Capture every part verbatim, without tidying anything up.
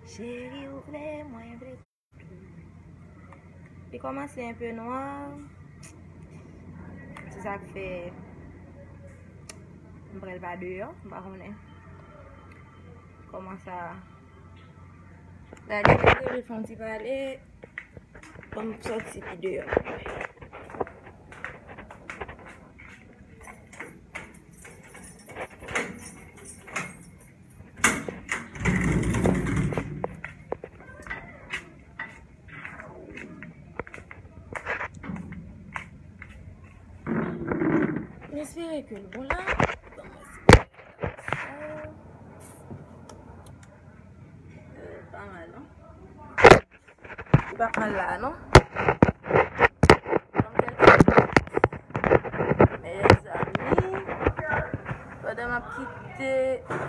Cheri, ou vle, mwen vle. Li kòmanse enpe nwa. Se sa k fè m pral pa deyò, m pa konnen kòman sa. Gade, m te vle fè yon ti pale. Ban m sòti pi deyò. M espere ke l bon la. Ban mwen eseye sa. Euh, pa mal, non? Li pa mal la, non? Ban m kèlke minit. Mezanmi, pandan m ap kite,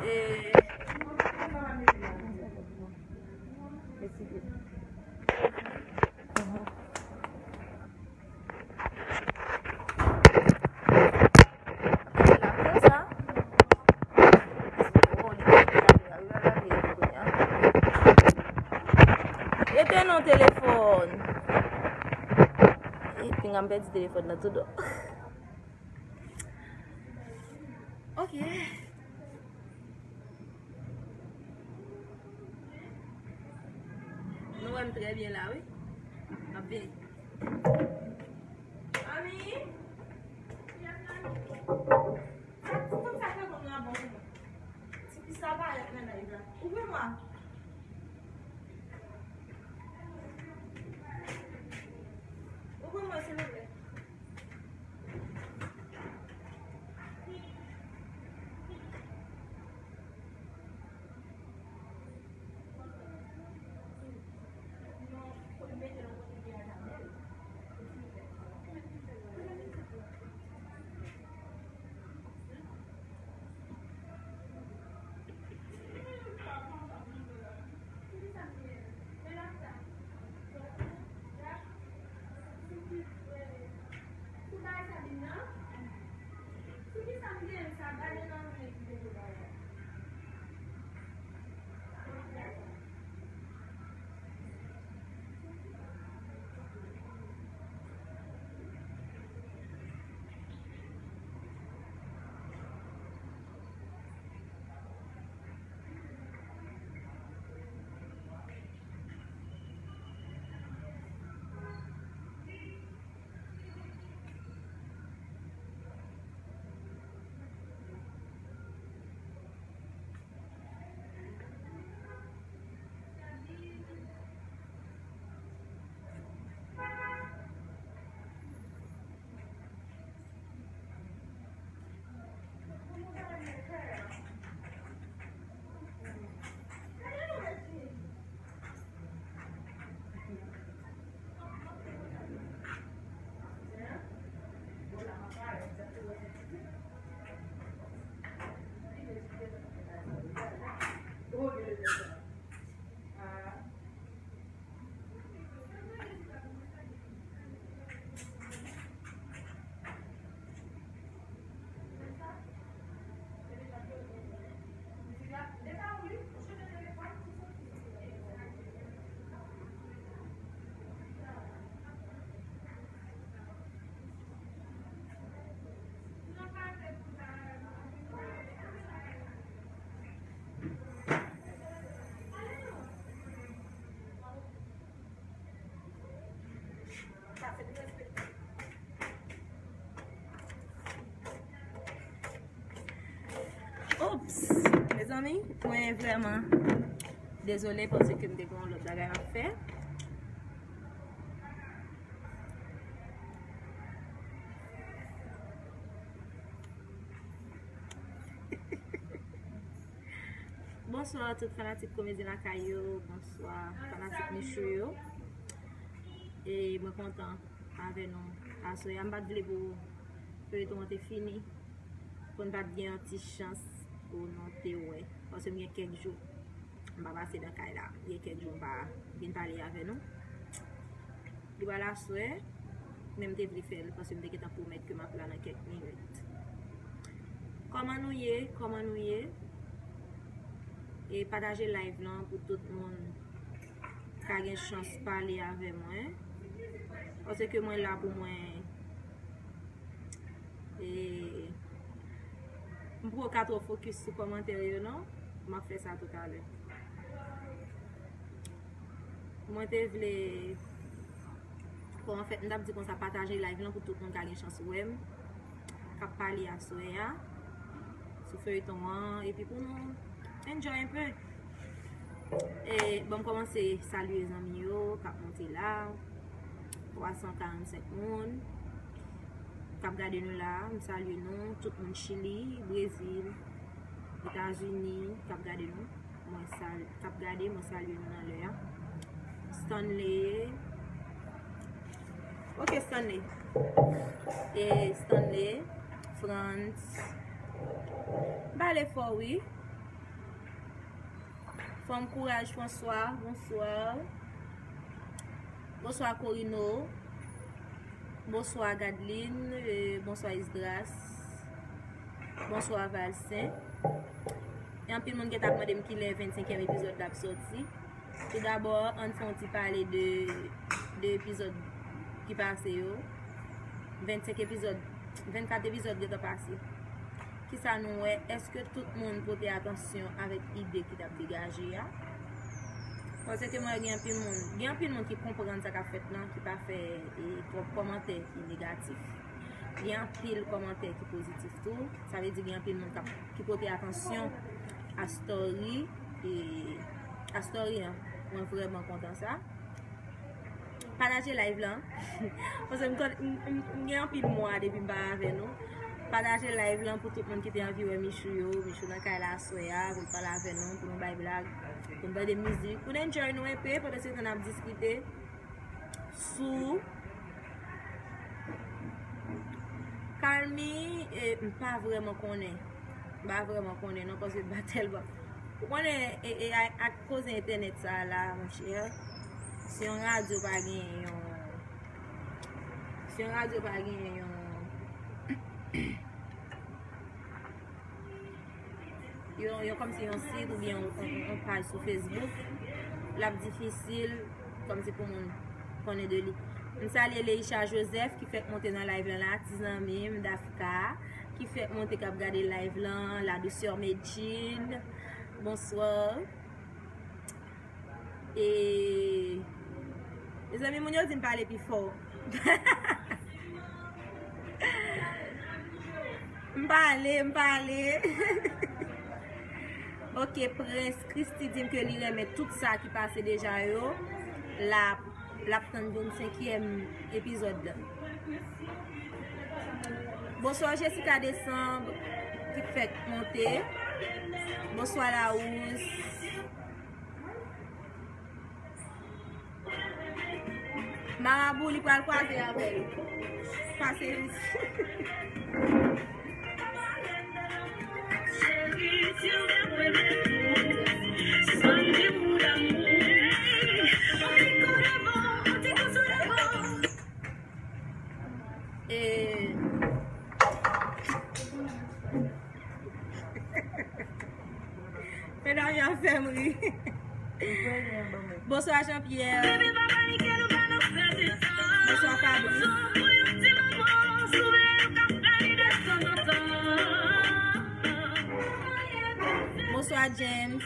e, Ete non telefòn. E, pinga m pèdi telefòn nan tou don. Ok. Nou wè m trè byen la, wi. M ap vini. Mami! Sa, ti fanm sa fè kòm nan bon pou mwen. Ti pis la parèt nan live la. Ouvri mwen. Ouvri mwen, silvouplè. Oups! Mezanmi, mwen vrèman dezole paske m te gen yon lòt bagay m ap fè. Bonswa tout fanatik Komedi Lakay yo, bonswa fanatik Michou yo. E mwen kontan avè nou aswè a. M pa t vle pou feyton an te fini, pou n pa t gen yon ti chans pou nou te wè. Paske m gen kèk jou m pa pase nan kay la. M gen kèk jou m pa vin pale avè nou. Li pral aswè, men m te vle fè l paske m te gentan pwomèt ke m ap la nan kèk minit. Kòman nou ye? Kòman nou ye? E pataje live lan pou tout moun ka gen chans pale avè mwen. Paske mwen la pou mwen. E m poko ka twò fokis sou kòmantè yo non. M ap fè sa toutalè. Mwen te vle, bon, anfèt, m t ap di konsa, pataje live lan pou tout moun ka gen chans wè m k ap pale aswè a sou feyton an, epi pou nou enjoy enpe. E, bon, m kòmanse salye zanmi yo k ap monte la. Twa san karannsenk moun k ap gade nou la. M salye nou, tout moun Chili, Brezil, Etazini k ap gade nou. Mwen sal-, k ap gade, mwen salye nou nan lè a. Stanley. Ok, Stanley. E Stanley, Frantz. Bale fò, wi. Fanm kouraj François, bonswa. Bonswa Corino. Bonswa Gadeline, e, bonswa Esdras. Bonswa Valcin. E anpil moun gentan ap mande m kilè vennsenkyèm epizòd la ap sòti. Toudabò, ann fè yon ti pale de, de epizòd ki pase yo. Vennsenk epizòd, vennkat epizòd gentan pase. Kisa nou wè? Èske tout moun pote atansyon avèk ide ki t ap degaje a? Paske mwen gen anpil moun, gen anpil moun ki konprann sa k ap fèt lan, ki pa fè, e, twòp kòmantè ki negatif. Gen anpil kòmantè ki pozitif tou. Sa vle di gen anpil moun k ap, ki pote atansyon a story, e, a story an. Mwen vrèman kontan sa. Pataje live lan. Paske m konn, m, m, m gen anpil mwa depi m pa avè nou. Pataje live lan pou tout moun ki te anvi wè Michou yo. Michou nan kay la aswè a, pou l pale avè nou, pou nou bay blag, pou n tande mizik, pou n enjoy nou enpe, pandan se tan n ap diskite sou Kalmi, e, m pa vrèman konnen. M pa vrèman konnen non, paske m pa tèlman. Ou konnen, e, e, a, ak koze entènèt sa a la, monchè, si yon radyo pa genyen yon, si yon radyo pa genyen yon, yon, yon kòmsi yon sit oubyen yon, yon, yon paj sou Facebook, l ap difisil kòmsi pou moun konnen de li. M salye Leisha Joseph ki fèk monte nan live lan la, ti zanmi m, Dafka, ki fèk monte k ap gade live lan, La Douceur Medjine, bonswa. E, mezanmi, moun yo di m pale pi fò. M pale, m pale. Ok, Prince Christy di m ke li renmen tout sa ki pase deja yo. L ap, l ap tann vennsenkyèm epizòd la. Bonswa Jessica Desamb ki fèk monte. Bonswa Larousse. Marabou, li pral kwaze avè l. Pase isi. E, medam yo ap fè m ri. Bonswa Jean Pierre. Bonswa Fabrice. Bonswa James.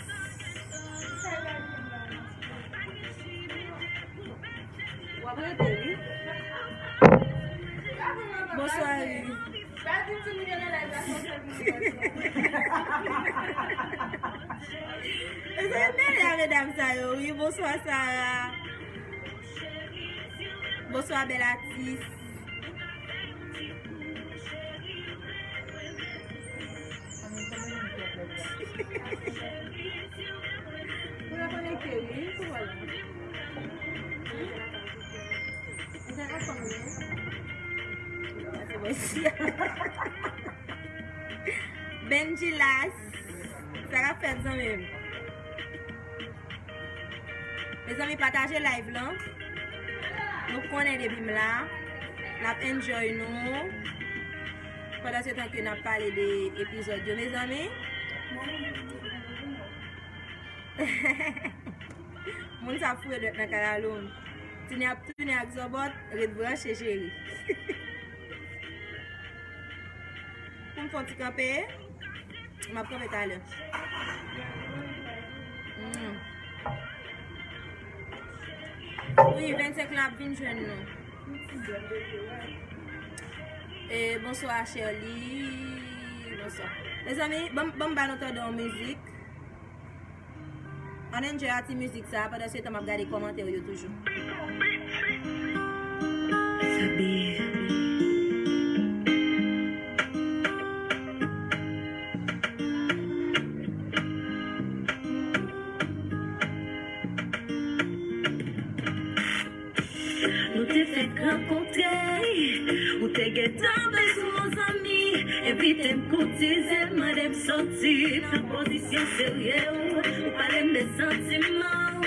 W ap rete wi. Bonswa wi. Mezanmi, mele a medam sa yo wi. Bonswa Sara. Bonswa bèl atis. Benji Las, sa k ap fèt zanmi m? Mezanmi, pataje live lan. Nou konnen depi m la, n ap enjoy nou. Pandan se tan ke n ap pale de epizòd yo, mezanmi. Moun sa ap foure dwèt nan kalalou. Tini ap tounen ak zòbòt, ret branche, cheri. Pou m fè yon ti kanpe, m ap kanpe talè. Mm. Wi, vennsenk lan ap vin jwenn nou. E, bonswa, Sherly. Bonswa. Mezanmi, ban m, ban m ba nou tande yon mizik. Ann enjoy a ti mizik sa, pandan se tan m ap gade kòmantè yo toujou. Sabi. Nou te fèk rankontre, ou te gentan bezwen yon zanmi. Envite m koutize, mande m soti nan pozisyon serye. Ou pale m de santiman w,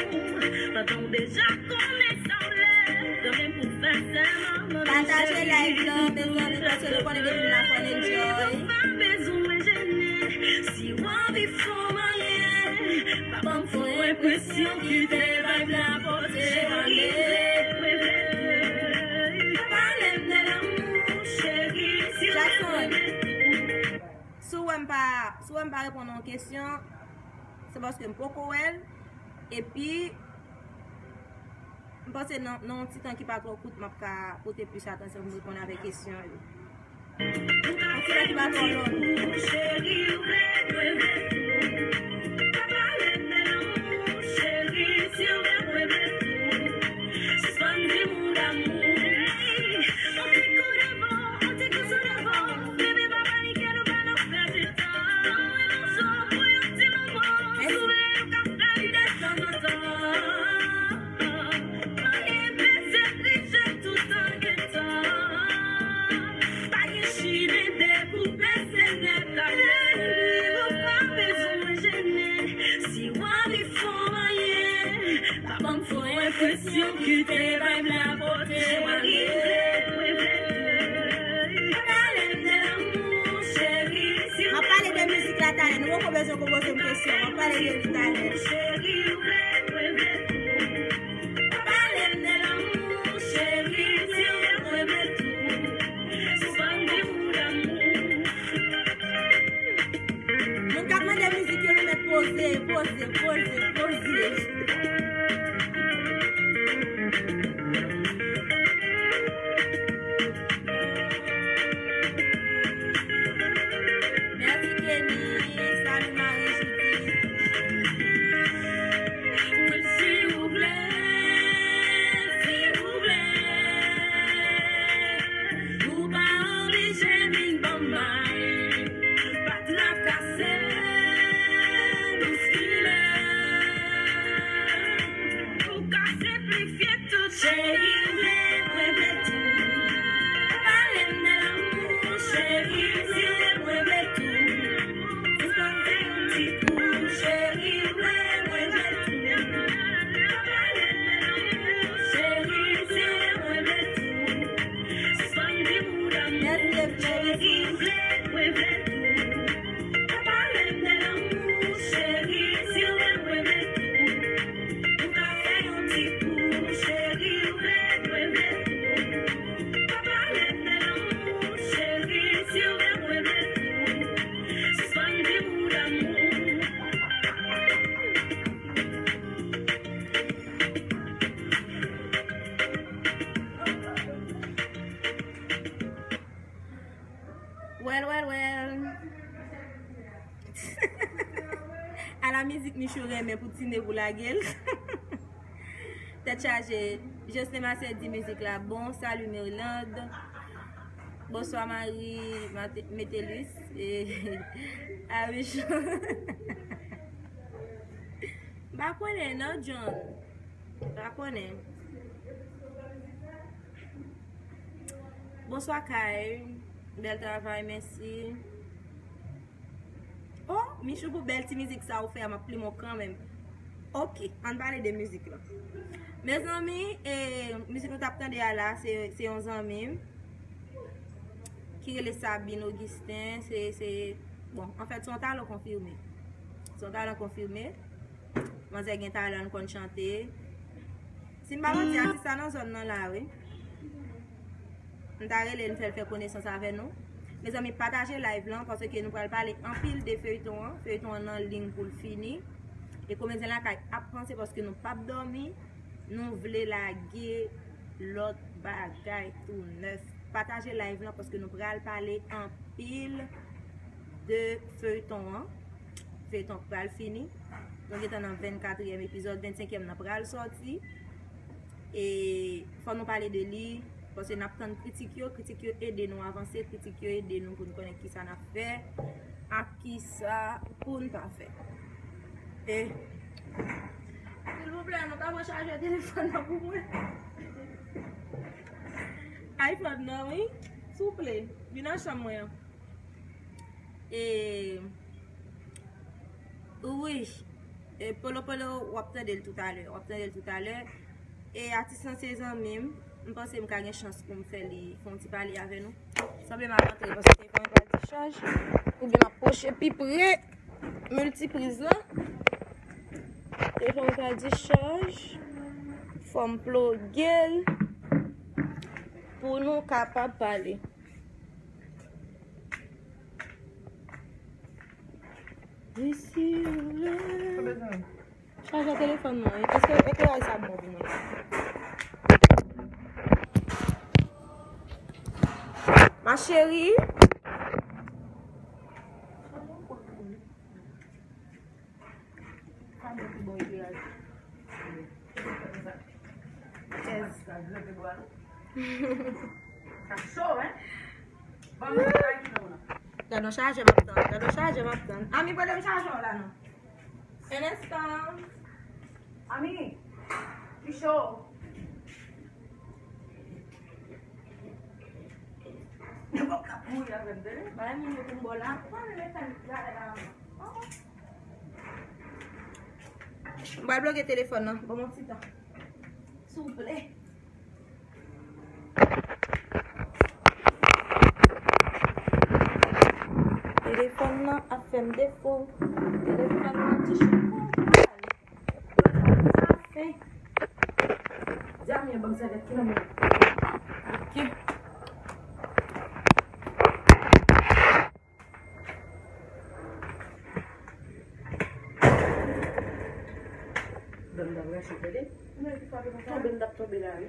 pandan w deja konnen sa w vle. Pataje live lan, mezanmi, paske nou konnen depi m la fò n enjoy. Si w anvi fè w manyen, pa ban m fè w enpresyon, kite vibe la pote w ale. Pale m de lanmou, cheri, si w Jackson, si w wè m pa, si w wè m pa reponn yon kesyon, se paske m poko wè l. Epi, m panse nan, nan yon ti tan ki pa twò kout, m ap ka pote plis atansyon pou m reponn avèk kesyon yo. Yon ti tan ki pa twò long. Sispann di m ou damou. On ti kou devan, on ti kou sou devan. Bebe, pa panike, nou pa nan pèdi tan. Mwen nan zò pou yon ti moman. Souvni nou k ap fè li detanzantan. Anyen peze plije tout an gentan. Pa gen chimè dekoupe se nèt ale. Ou pa bezwen jennen. Si w anvi fè w manyen, pa ban m fè w enpresyon, kite vibe la pote w ale. Pale m de lanmou, cheri, si w M ap pale de mizik la talè. Nou poko bezwen ko poze m kesyon. M ap pale de li talè. Cheri, ou vle mwen vle tou. Pale m de lanmou, cheri, si w vle mwen vle tou. Sispann di m ou damou. Moun k ap mande mizik yo, nou mèt poze, poze, poze, poze. Mèsi, Kenny. Salut, Marie Judith. Wi, si w vle, si w vle, ou pa oblije vin ban m bay. Bat la kase, bouskile. Ou ka senplifye tout. Cheri, vle mwen vle tou. Pale m de lanmou, cheri, si w vle mwen vle tou. Sispann fè yon ti kou, cheri, vle mwen vle tou. Pale m de lanmou, cheri, si w vle mwen vle tou. Sispann di m ou damou, cheri, vle mwen vle tou. Pale m de lanmou, cheri, si w vle mwen vle tou. Ou ka fè yon ti kou, cheri, ou vle mwen vle tou. Pale m de lanmou, cheri, si w vle mwen vle tou. Sispann di m ou damou. Well, well, well. Ala mizik Michou renmen pou Tine pou lage l. Tèt chaje. Joslin Marcel di mizik la bon. Salut Mirlande. Bonswa Marie Mate- Metelus. E, a Michou. M pa konnen non, John. M pa konnen. Bonswa Kay. Bèl travay, mèsi. Oh, Michou, pou bèl ti mizik sa ou fè a, m ap plimen w kanmenm. Ok, ann pale de mizik lan. Mezanmi, e, mizik nou t ap tande a la, se, se yon zanmi m ki rele Sabine Augustin. Se, se, bon, anfèt, se yon talan konfime. Se yon talan konfime. Manzè gen talan, l konn chante. Si m pa manti, atis sa nan zòn nan la, wi. M ta rele l, m fè l fè konesans avè nou. Mezanmi, pataje live lan, paske nou pral pale anpil de feyton an. Feyton an nan liy pou l fini. E Komedyen Lakay ap panse, paske nou p ap dòmi. Nou vle lage lòt bagay tou nèf. Pataje live lan, paske nou pral pale anpil de feyton an. Feyton pral fini. Nou gentan nan vennkatriyèm epizòd, vennsenkyèm nan pral sòti. E fò nou pale de li, paske n ap tann kritik yo. Kritik yo ede nou avanse, kritik yo ede nou pou nou konnen kisa n ap fè ak kisa pou n pa fè. E, silvouplè, nou ka pran chajè telefòn nan pou mwen? iPhone nan, wi. Souple, vin nan chanm mwen an. E, wi. E, Polo Polo, w ap tande l toutalè. W ap tande l toutalè. E atis lan se zanmi m. M panse m ka gen chans pou m fè li fè yon ti pale avè nou. Sanble m ap antre paske telefòn mwen pral dichaj. Oubyen m ap pwoche pi pre miltipriz lan. Telefòn mwen pral dichaj. Fò m ploge l pou nou kapab pale. Isi ou la. Chajè telefòn nan, wi. Èske ekleraj sa bon pou mwen? Ma chérie. Yes. Sa cho, hein? Bon, mwen pa ki non. Gade yon chajè m ap tann. Gade yon chajè m ap tann. Ami, prale m chajè w la non. Un instant. Ami, li cho. Yo p ap ka mouri avè m, tande. Bagay moun yo pou m bò la. Mwen pral bloke telefòn nan. Ban m yon ti tan. Souple. Telefòn nan ap fè m defo. Telefòn nan ti chou. Sa fè. Djamye ban m sèvyèt ki nan men. Ok. Ban m dam rache, tande. Tonbe, m t ap tonbe la, wi.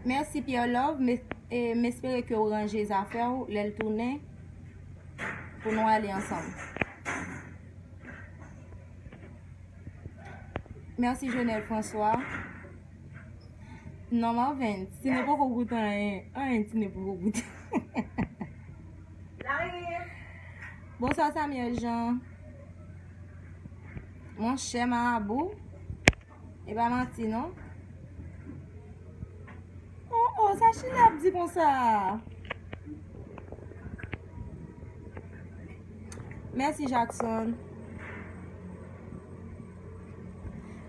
Mèsi Pierre Love, m e, e, m espere ke w ranje zafè w lè l tounen pou nou ale ansanm. Mèsi Jonel François. Non, Marvin, Tine poko goute anyen. Anyen, Tine poko goute. Bonswa Samuel Jean. Monchè Marabou. E pa manti non. Oh, oh, sa Chile ap di konsa. Mèsi Jackson.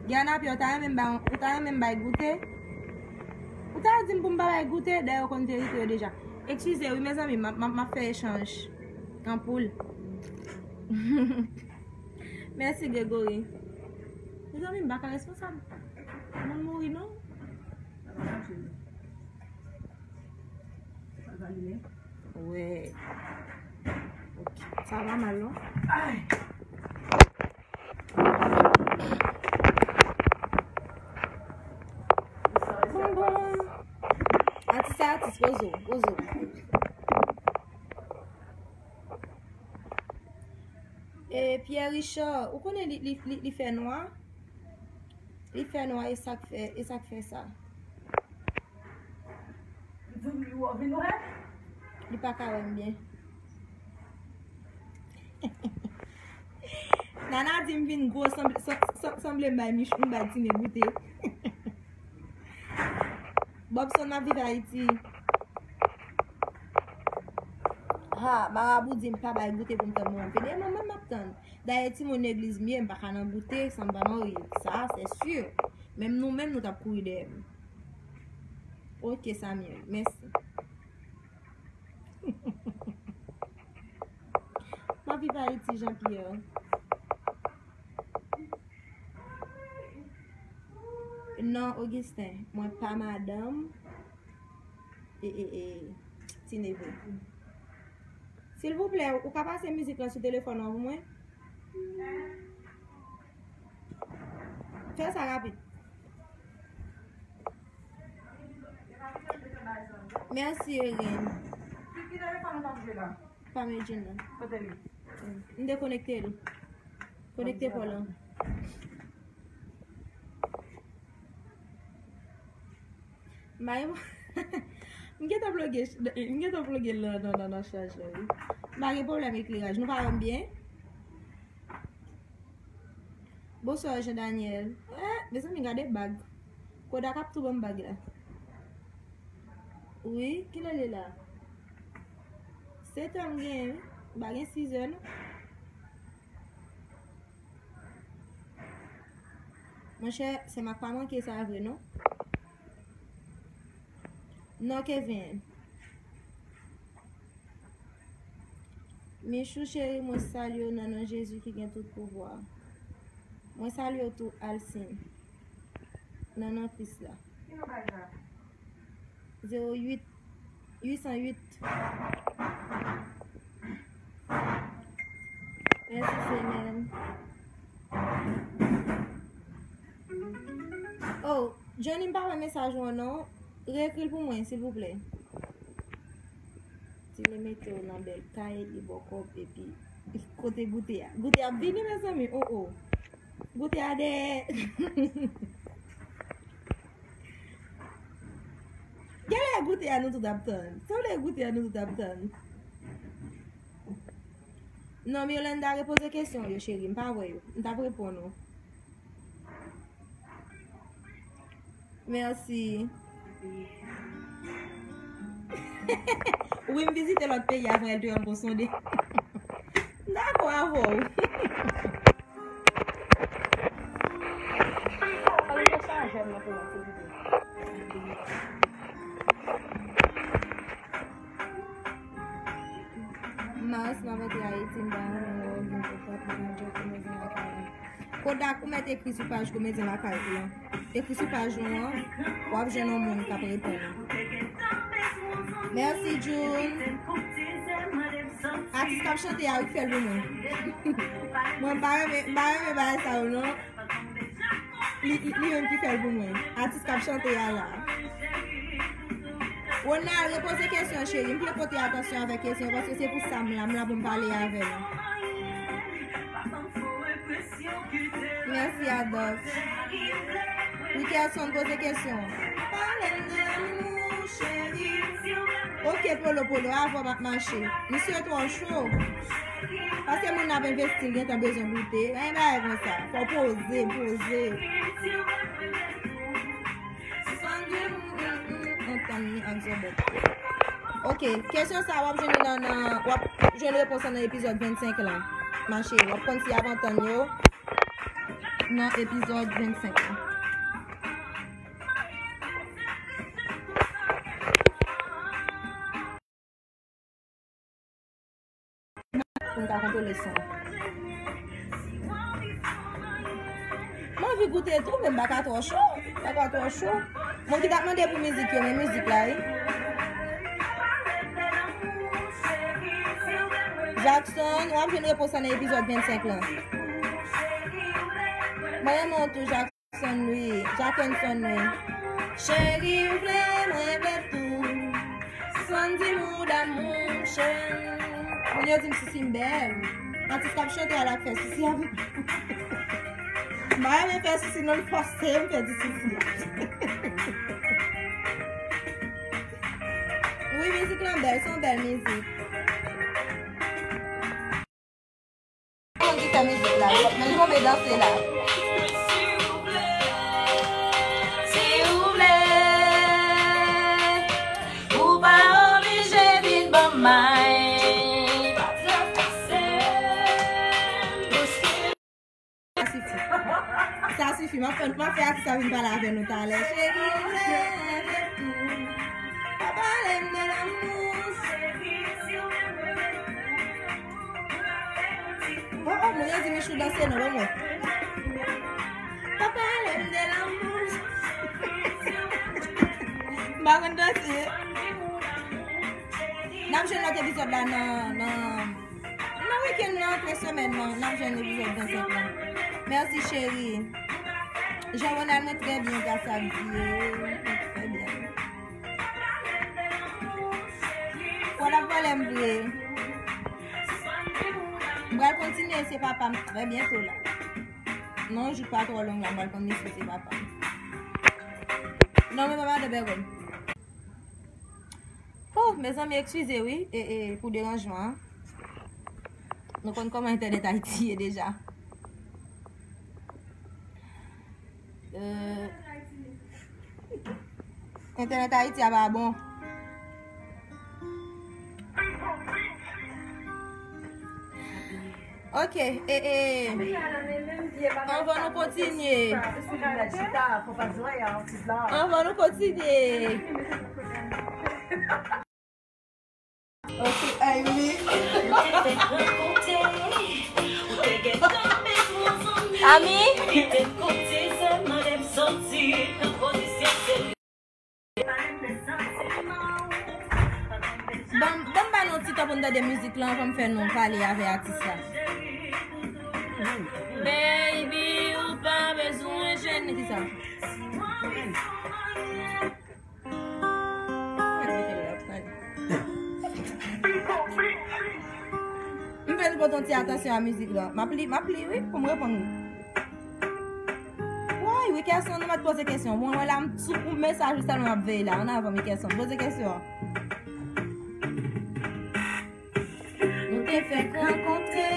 Guy Napierre, ou ta renmen m bay, ou ta renmen m bay goute? Ou ta di m pou m pa bay goute, dayè ou konn verite yo deja. Eskize wi mezanmi, m ap, m ap, m ap fè echanj anpoul. Mèsi Gregory. Mezanmi, m pa ka responsab. Moun mouri non. Wè. Ok. Sa pa mal non. Bon, bon. Atis sa atis, poze w, poze w. E Pierre Richard, ou konnen li, li, li, li fè nwa? Li fè nwa, e sa k fè, e sa k fè sa. Li di w li wè w vin wè? Li pa ka wè m byen. Nana di m vin gwo, sanble, san-, san-, sanble m bay Mich-, m bay Tine goute. Bobson ap viv Ayiti. Ha, Marabou di m pa bay goute pou m tann mwen. Pede manman m ap tann. Dayè timoun legliz m ye, m pa ka nan goute san m pa marye. Sa, se si. Menm nou menm, nou t ap kouri dèyè m. Ok, Samuel, mèsi. M ap viv Ayiti, Jean Pierre. Non, Augustin, mwen pa madanm e, e, e, ti neve. Silvouplè, ou ka pase mizik lan sou telefòn an pou mwen? Fè sa rapid. Mèsi, Erin. Pa m Eugene nan. M dekonekte l. Konekte pa w lan. M gentan ploge, m gentan ploge l nan, nan, nan, nan chaj la, wi. M pa gen pwoblèm ekleraj. Nou pa wè m byen? Bonswa, Jean Daniel. Eh, mezanmi, gade bag. Kodak ap tou ban m bag la. Wi, kilè l ye la? Sèt è m genyen, wi. M pa gen sizè, non. Monchè, sè m ak pa manke sa vre, non. Non, Kevin. Michou cheri, mwen salye w nan non Jezi ki gen tout pouvwa. Mwen salye w tou, Alcine, nan non Kris la. Zewo uit, uit san uit. Mèsi, Semèn. Oh, Johnny, m pa wè mesaj ou an non. Reekri l pou mwen, silvouplè. Ti le mete w nan bèl kay, li bò kòb, epi kote goute a? Goute a ap vini, mezanmi. Oh, oh. Goute a dèyè. Genlè goute a nou tout ap tann. Sanble goute a nou tout ap tann. Non, Mirlanda, repoze kesyon yo, cheri. M pa wè yo. M t ap reponn ou. Mèsi. Wi, m vizite lòt peyi a, frè, l te yon bon sonde. M dakò avè w. Mas, m ap antre Ayiti, m pa renmen wè w gen kontak, m pa gen kòmèsan lakay ou. Kodak, ou mèt ekri sou paj Komedyen Lakay ou an. Ekri sou paj nou an, w ap jwenn yon moun k ap reponn ou. Mèsi, June. Atis k ap chante a, wi, k fè l pou mwen. Mwen, m pa renmen, m pa renmen bagay sa yo, non. Li, li, li menm ki fè l pou mwen. Atis k ap chante a la. Ronald, repoze kesyon, cheri. M vle pote atansyon avèk kesyon, paske se pou sa m la, m la pou m pale avè nou. Mèsi, Adolphe. Wickerson poze kesyon. Pale m de lanmou, cheri. Ok, Polo Polo, avè w m ap mache. Misye twò cho. Paske moun ap envesti, l gentan bezwen goute. Pa gen bagay konsa. Fò w poze, poze. Antann li ak zòbèt. Ok, kesyon sa w ap jwenn li nan, nan, w ap jwenn repons lan nan epizòd vennsenk lan. Mache, w ap konn si y ap antann yo nan epizòd vennsenk lan. Pou m ka kontwole son. M anvi goute tou, men m pa ka twò cho. M pa ka twò cho. Moun ki t ap mande pou mizik yo, men mizik la, wi. Jackson, w ap jwenn repons lan nan epizòd vennsenk lan. Mwen renmen w tou, Jackson. Jackson, wi. Jackenson, wi. Cheri, m vle, mwen vle tou. Sandy, mon amour, cheri. Moun yo di m Sisi m bèl. Atis k ap chante a la k fè Sisi avè m. M pa renmen fè Sisi, non, l fòse m fè ti Sisi. Wi, mizik lan bèl, se yon bèl mizik. Moun ki fè mizik la, men li tonbe danse la. Si w vle, ou pa oblije vin ban m may. Sa sifi. Sa sifi. M ap fè, m ap fè atis la Vin pale avè nou talè. Cheri, ou vle mwen vle tou. Pa pale m de lanmou. Oh, oh, moun yo di Michou danse non, ban m wè. Pa pale m de lanmou. M pa konn danse. N ap jwenn lòt epizòd la nan, nan, nan wikenn nan, apre semèn nan, n ap jwenn epizòd vennsenk lan. Mèsi, cheri. Jean Ronald, mwen trè byen, gras a Dye. Mwen trè byen. Wè, n ap pale m vre. M pral kontinye, se papa m trè byento la. Non, jouk pa twò long la, m pral konn mesye se papa m. Non, men pa madan Bègòm. Oh, mezanmi, eskize wi, e, e, pou deranjman an. Nou konn kòman entènèt Ayiti ye deja. Euh, entènèt Ayiti a pa bon. Ok, e, e, anvan nou kontinye. Anvan nou kontinye. Ok, Amy. Ami? Ban m, ban m ba nou ti tan pou n tande mizik lan anvan m fè nou pale avè atis la. Baby, ou pa bezwen jennen. Kisa? M fè nou pote yon ti atansyon a mizik lan. M ap li, m ap li wi, pou m reponn nou. Woy, Wickerson, nou mèt poze kesyon. Mwen wè la, m sou yon mesaj ou sèlman m ap veye la. Ann avan, Wickerson, poze kesyon an. Nou te fèk rankontre,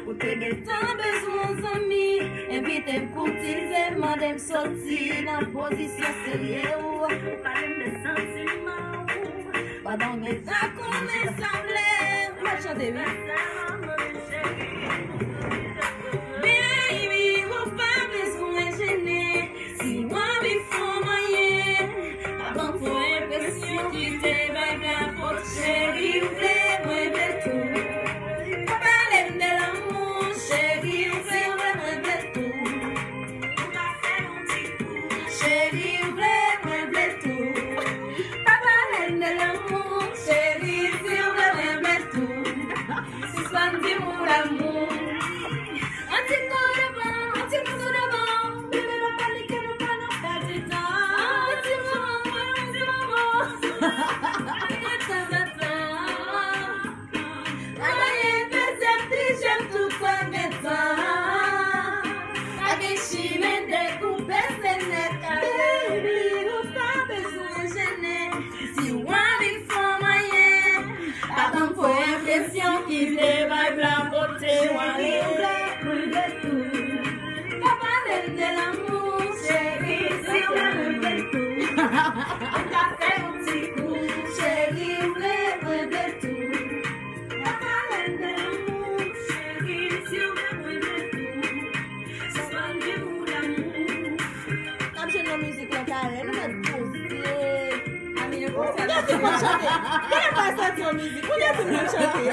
ou te gentan bezwen yon zanmi, envite m koutize, mande m soti nan pozisyon serye ou. Ou pale m de santiman ou, pandan w gentan konnen sa w vle. M ap chante, wi. Baby, ou pa bezwen jennen. Si w anvi fè w manyen, pa ban m fo enpresyon, kite vibe la pote. Cheri, ou vle, mwen vle tou. Pa pale m de lanmou, cheri, ou vle, ou vle, mwen vle tou. Cheri, ou vle, mwen vle tou. Pa pale m de lanmou, cheri, si w vle, mwen vle tou. Sispann di m ou lanmou. An ti kou devan, an ti kou sou devan. Bebe, pa panike, nou pa nan pèdi tan. An ti moman, an ti moman. Tanzantan. Pa genyen dezyèm ti jèm, tout sa gen tan. Pa gen chimen dekoupe, se nèt. Baby, ou pa bezwen jennen. Si w anvi fè w manyen, pa ban m fo enpresyon, kite vibe la pote w ale. Cheri, ou vle, mwen vle tou. Pa pale m de lanmou, cheri, si w vle, mwen vle tou. An ka fè yon ti kou, cheri, ou vle, mwen vle tou. Pa pale m de lanmou, cheri, si w vle, mwen vle tou. N ap jwenn nan mizik lan talè, nou mèt poze. Ou gentan konn chante. Genlè pa santi yon mizik, ou gentan konn chante.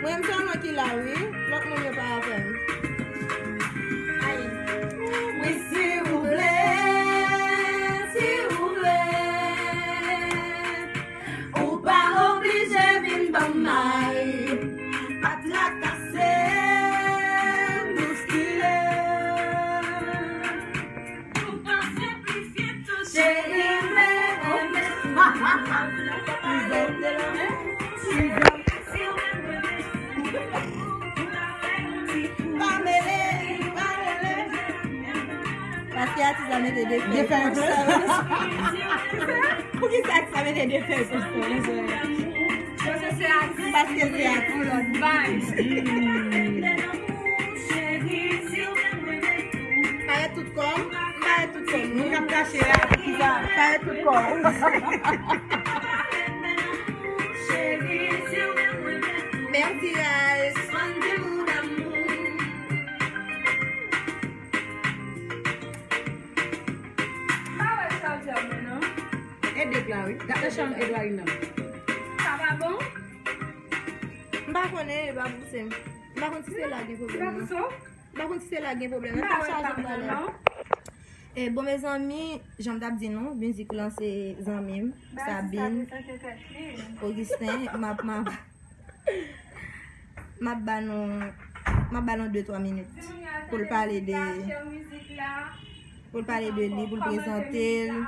Mwen m sèlman ki la wi, lòt moun yo pa avè m. Wi, si ou vle, si ou vle. Ou pa oblije vin ban m may. Pa trakase m, bouskile. Ou pa senplifye tout. Cheri, men, men, men. Pa mele, pa mele. Paske atis la mete de fèy. De fèy. Poukisa atis la mete de fèy pou fè? Paske se atis. Paske se atis. Yon lòt vibe. Parèt tout kò m, parèt tout kò m. Moun k ap kache a, ki sa? Parèt tout kò m. Cheri, si w vle mwen vle tou. La wi. Gade chanm Edwarine nan. Sa pa bon? M pa konnen, e pa pouse m. M pa konn si se la gen pwoblèm nan. M pa konn si se la gen pwoblèm nan. M pa wè pa gen pwoblèm non. E bon, mezanmi, jan m t ap di nou, mizik lan se zanmi m, Sabine, Augustin, m ap, m ap, m ap ba nou, m ap ba nou de twa minit pou l pale de, pou l pale de li, pou l prezante l.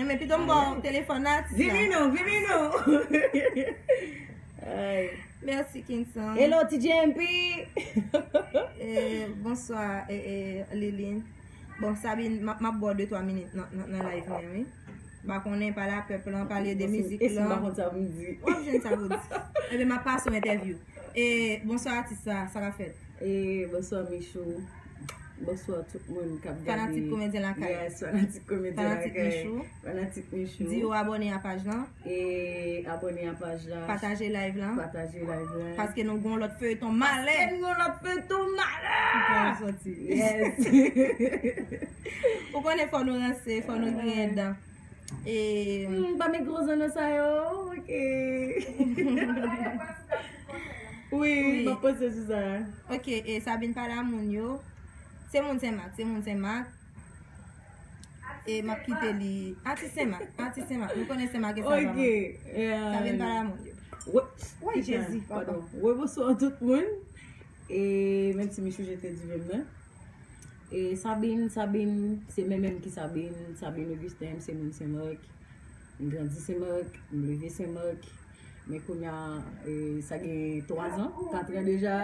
Enben, pito m ba w telefòn atis la. Vini non, vini non. Ay. Mèsi, Kingston. Hello, T J M P. Eh, bonswa, eh, eh, Liline. Bon, Sabine, m ap, m ap ba w de twa minit nan, nan, nan live mwen, wi. M pa konnen, pale a pèp lan, pale de mizik lan. E si m pa konn sa pou m di? W ap jwenn sa pou w di. Ebyen, m ap pase w entèvyou. E, bonswa, atis la, sa k ap fèt? E, bonswa, Michou. Bonswa tout moun k ap gade. Fanatik Komedyen Lakay. Yes, fanatik Komedyen Lakay. Fanatik Michou. Fanatik Michou. Di yo abòne a paj lan. E abòne a paj la. Pataje live lan. Pataje live lan. Paske nou gon lòt feyton malè. Paske nou gon lòt feyton malè. Ki pral sòti. Yes. Ou konnen fò nou ranse, fò nou griyen dan. E hmm, pa met gwo zan nan sa yo. Ok. Wi, wi. M ap panse sou sa. Ok, e Sabine pale a moun yo. Se moun Senmak, se moun Senmak. E m ap kite li. Atis Senmak, atis Senmak. Nou konnen Senmak e sa. Ok. Sabine pale a moun yo. Woy, Jezi, papa. Woy, bonswa tout moun. E menm si Michou jete diven mwen. E Sabine, Sabine, se mwen menm ki Sabine, Sabine Augustin, m se moun Senmak. M grandi Senmak, m leve Senmak. Men kounye a, e, sa gen twa zan, kat an deja.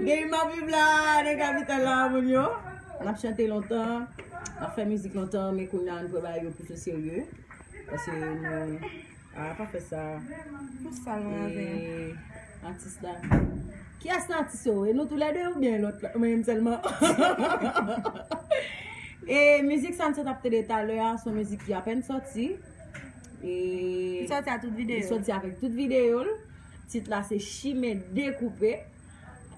Gen m ap viv la, nan kapital la, moun yo. N ap chante lontan, n ap fè mizik lontan, men kounye a, n pran bagay yo plis o serye. Paske nou, a, pa fè sa. Pou sa nou avè. E, atis la. Kiyès nan atis yo? E nou toulède oubyen lòt la? Mwen menm sèlman. E mizik sa n sot ap tande talè a, se yon mizik ki apèn sòti. E li sòti a tout videyo. Li sòti avèk tout videyo l. Tit la se Chimen Dekoupe.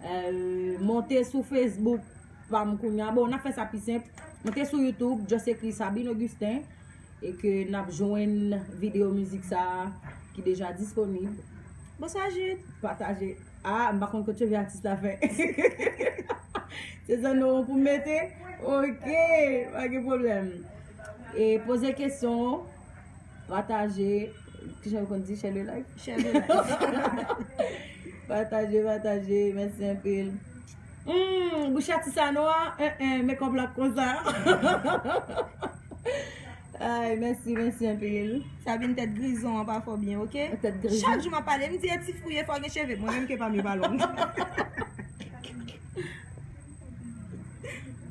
Euh, monte sou Facebook pa m kounye a. Bon, n ap fè sa pi senp. Monte sou YouTube, just ekri Sabine Augustin. E ke n ap jwenn videyo mizik sa a ki deja disponib. Bonswa, Jude. Pataje. Ah, m pa konn kot cheve atis la fè. Se zanno pou m mete? Ok, pa gen pwoblèm. E poze kesyon, pataje. Kijan yo konn di? Share le live? Share le live. Pataje, pataje. Mèsi anpil. Hmm, bouch atis la nwa, en, en, men kòb la konsa. Ay, mèsi, mèsi anpil. Sabine, tèt grizon an pa fè w byen, ok? Tèt grizon. Chak jou m ap pale, m di e ti fou ye, fò gen cheve. Mwen menm ke pa m yo pa long.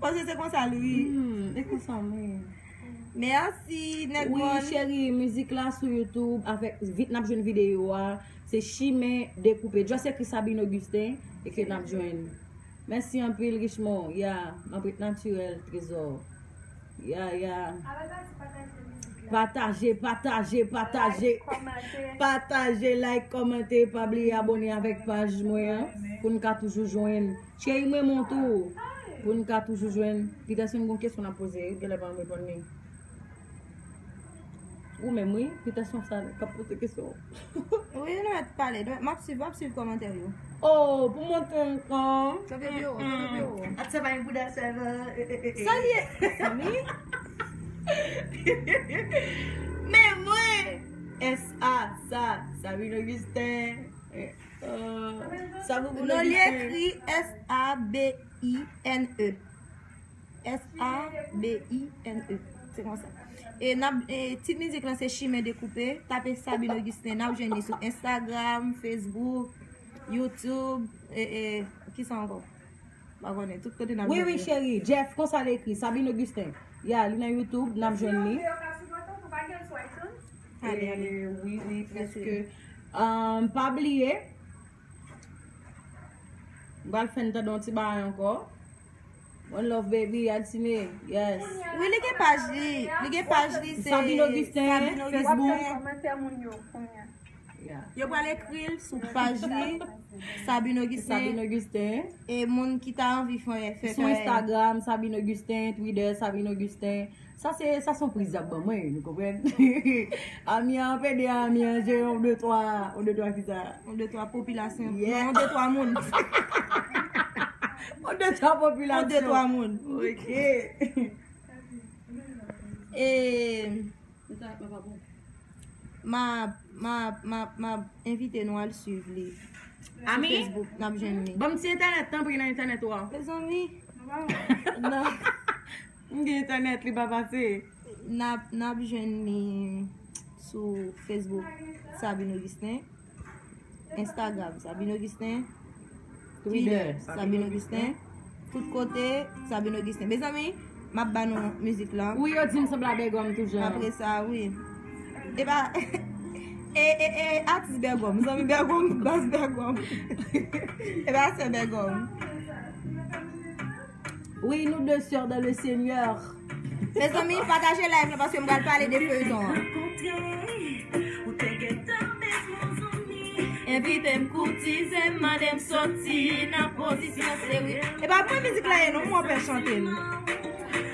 Paske se konsa l wi. Hmm, e konsa m ye. Mèsi, nèg mòn. Wi, cheri, mizik la sou YouTube, avèk, vit n ap jwenn videyo a. Se Chimen Dekoupe. Just ekri Sabine Augustin e ke n ap jwenn. Mèsi anpil, Richemond. Ya, m ap ret natirèl, trezò. Ya, ya. Pataje, pataje, pataje. Pataje, like, kòmante, pa bliye abòne avèk paj mwen an, pou n ka toujou jwenn. Cheri mwen, mwen tou, pou n ka toujou jwenn. Peterson, gon kesyon n ap poze, genlè pa m reponn li. Ou menm, wi, Peterson sa k ap poze kesyon. Wi, nou mèt pale, nou mèt, m ap swiv, m ap swiv kòmantè yo. Oh, pou montre m kan. Kanpe byo, kanpe byo. Ap travay bouda sèvè. Sa l ye? Mezanmi. Men mwen, S A, sa, Sabine Augustin. Euh, sa pou non, li ekri S A B I N E. S A B I N E. Se konsa. E n ap, e, tit mizik lan se Chimen Dekoupe. Tape Sabine Augustin. N ap jwenn li sou Instagram, Facebook, YouTube, e, e, kisa ankò? M pa konnen. Tout kote n ap jwenn li. Wi, wi, cheri. Jeff, konsa l ekri. Sabine Augustin. Ya, li nan YouTube, n ap jwenn li. Ale, ale. E, wi, wi, prèske. Um, pa bliye, m pral fè n tande yon ti bagay ankò. One love, baby, Altine. Yes. Wi, li gen paj li. Li gen paj li, se Sabine Augustin, Sabine Augustin. Facebook. Yo pral ekri l sou paj li, Sabine Augustin. Sabine Augustin. E moun ki ta anvi fè, fè Sou kè Instagram, Sabine Augustin, Twitter, Sabine Augustin. Sa se, sa se yon priz y ap ban mwen, nou konprann? Amiens, pede Amiens, je, on, de, twa, on, de, twa, kisa? On, de, twa, popilasyon. Yeah. Non, on, de, twa, moun. On, de, twa, popilasyon. On, de, twa, moun. Ok. E, m ap, m ap, m ap, m ap, m ap envite nou al swiv li sou Ami? Facebook, n ap jwenn li. Ban m ti entènèt, tanpri, nan entènèt ou a. Mezanmi. Non. M gen entènèt, li pa pase. N ap, n ap jwenn li sou Facebook, Sabine Augustin. Instagram, Sabine Augustin. Twitter, Sabine Augustin. Tout kote, Sabine Augustin. Mezanmi, m ap ba nou mizik la. Wi, yo di m sanble a Bègòm toujou. Apre sa, wi. E pa, e, e, e, atis Bègòm. Zanmi Bègòm, baz Bègòm. E pa sè Bègòm. Oui, nous deux sœurs dans le Seigneur. Mezanmi, pataje live la paske m pral pale de feyton an. Envite m koutize m, mande m soti nan pozisyon serye. E pa mwen mizik la ye non, mwen pè chante l.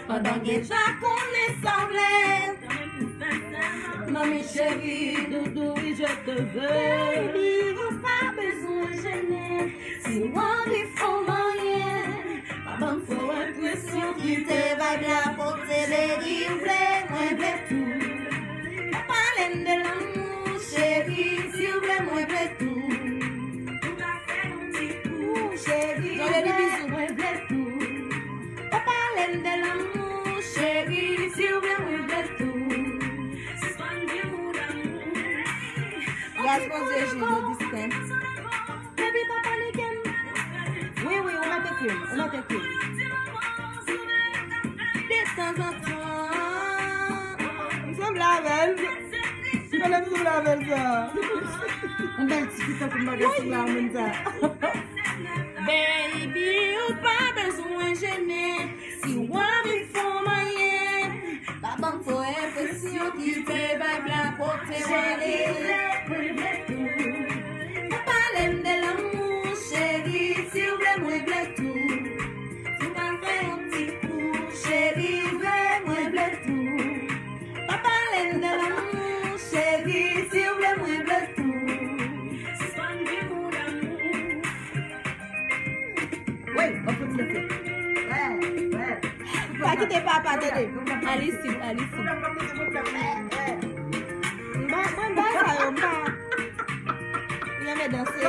Pandan gen sa konnen sa w vle. Mami chérie, doudou, oui, je te veux. Baby, ou pa bezwen jennen. Si w anvi fè w manyen, pa ban m fo enpresyon, kite vibe la pote, baby, ou vle, mwen vle tou. Pa pale m de lanmou, cheri, si w vle, mwen vle tou. Ou ka fè yon ti kou, cheri, ou vle, mwen vle tou. Pa pale m de lanmou, cheri, si w vle, mwen vle tou. Sispann di m ou lanmou. Gras Bondye, Jude Augustin. Baby, pa panike m. Wi, wi, ou mèt ekri m, ou mèt ekri m. De tanzantan. M sanble avè l. M konnen m sanble avè l sa. Yon bèl ti fi tankou m pa ka sanble a moun sa. Baby, ou pa bezwen jennen. Si w anvi fè w manyen, pa ban m fo enpresyon, kite vibe la pote w ale. Pa pale m de lanmou, cheri, si w vle, mwen vle tou. Si w ka fè yon ti kou, cheri, vle, mwen vle tou. Pa pale m de lanmou, cheri, si w vle, mwen vle tou. Sispann di m ou lanmou. Wi, m ap kontinye fè. Pa kite papa tande. Al isit, al isit. M pa, mwen ba sa yo, m pa. Li renmen danse.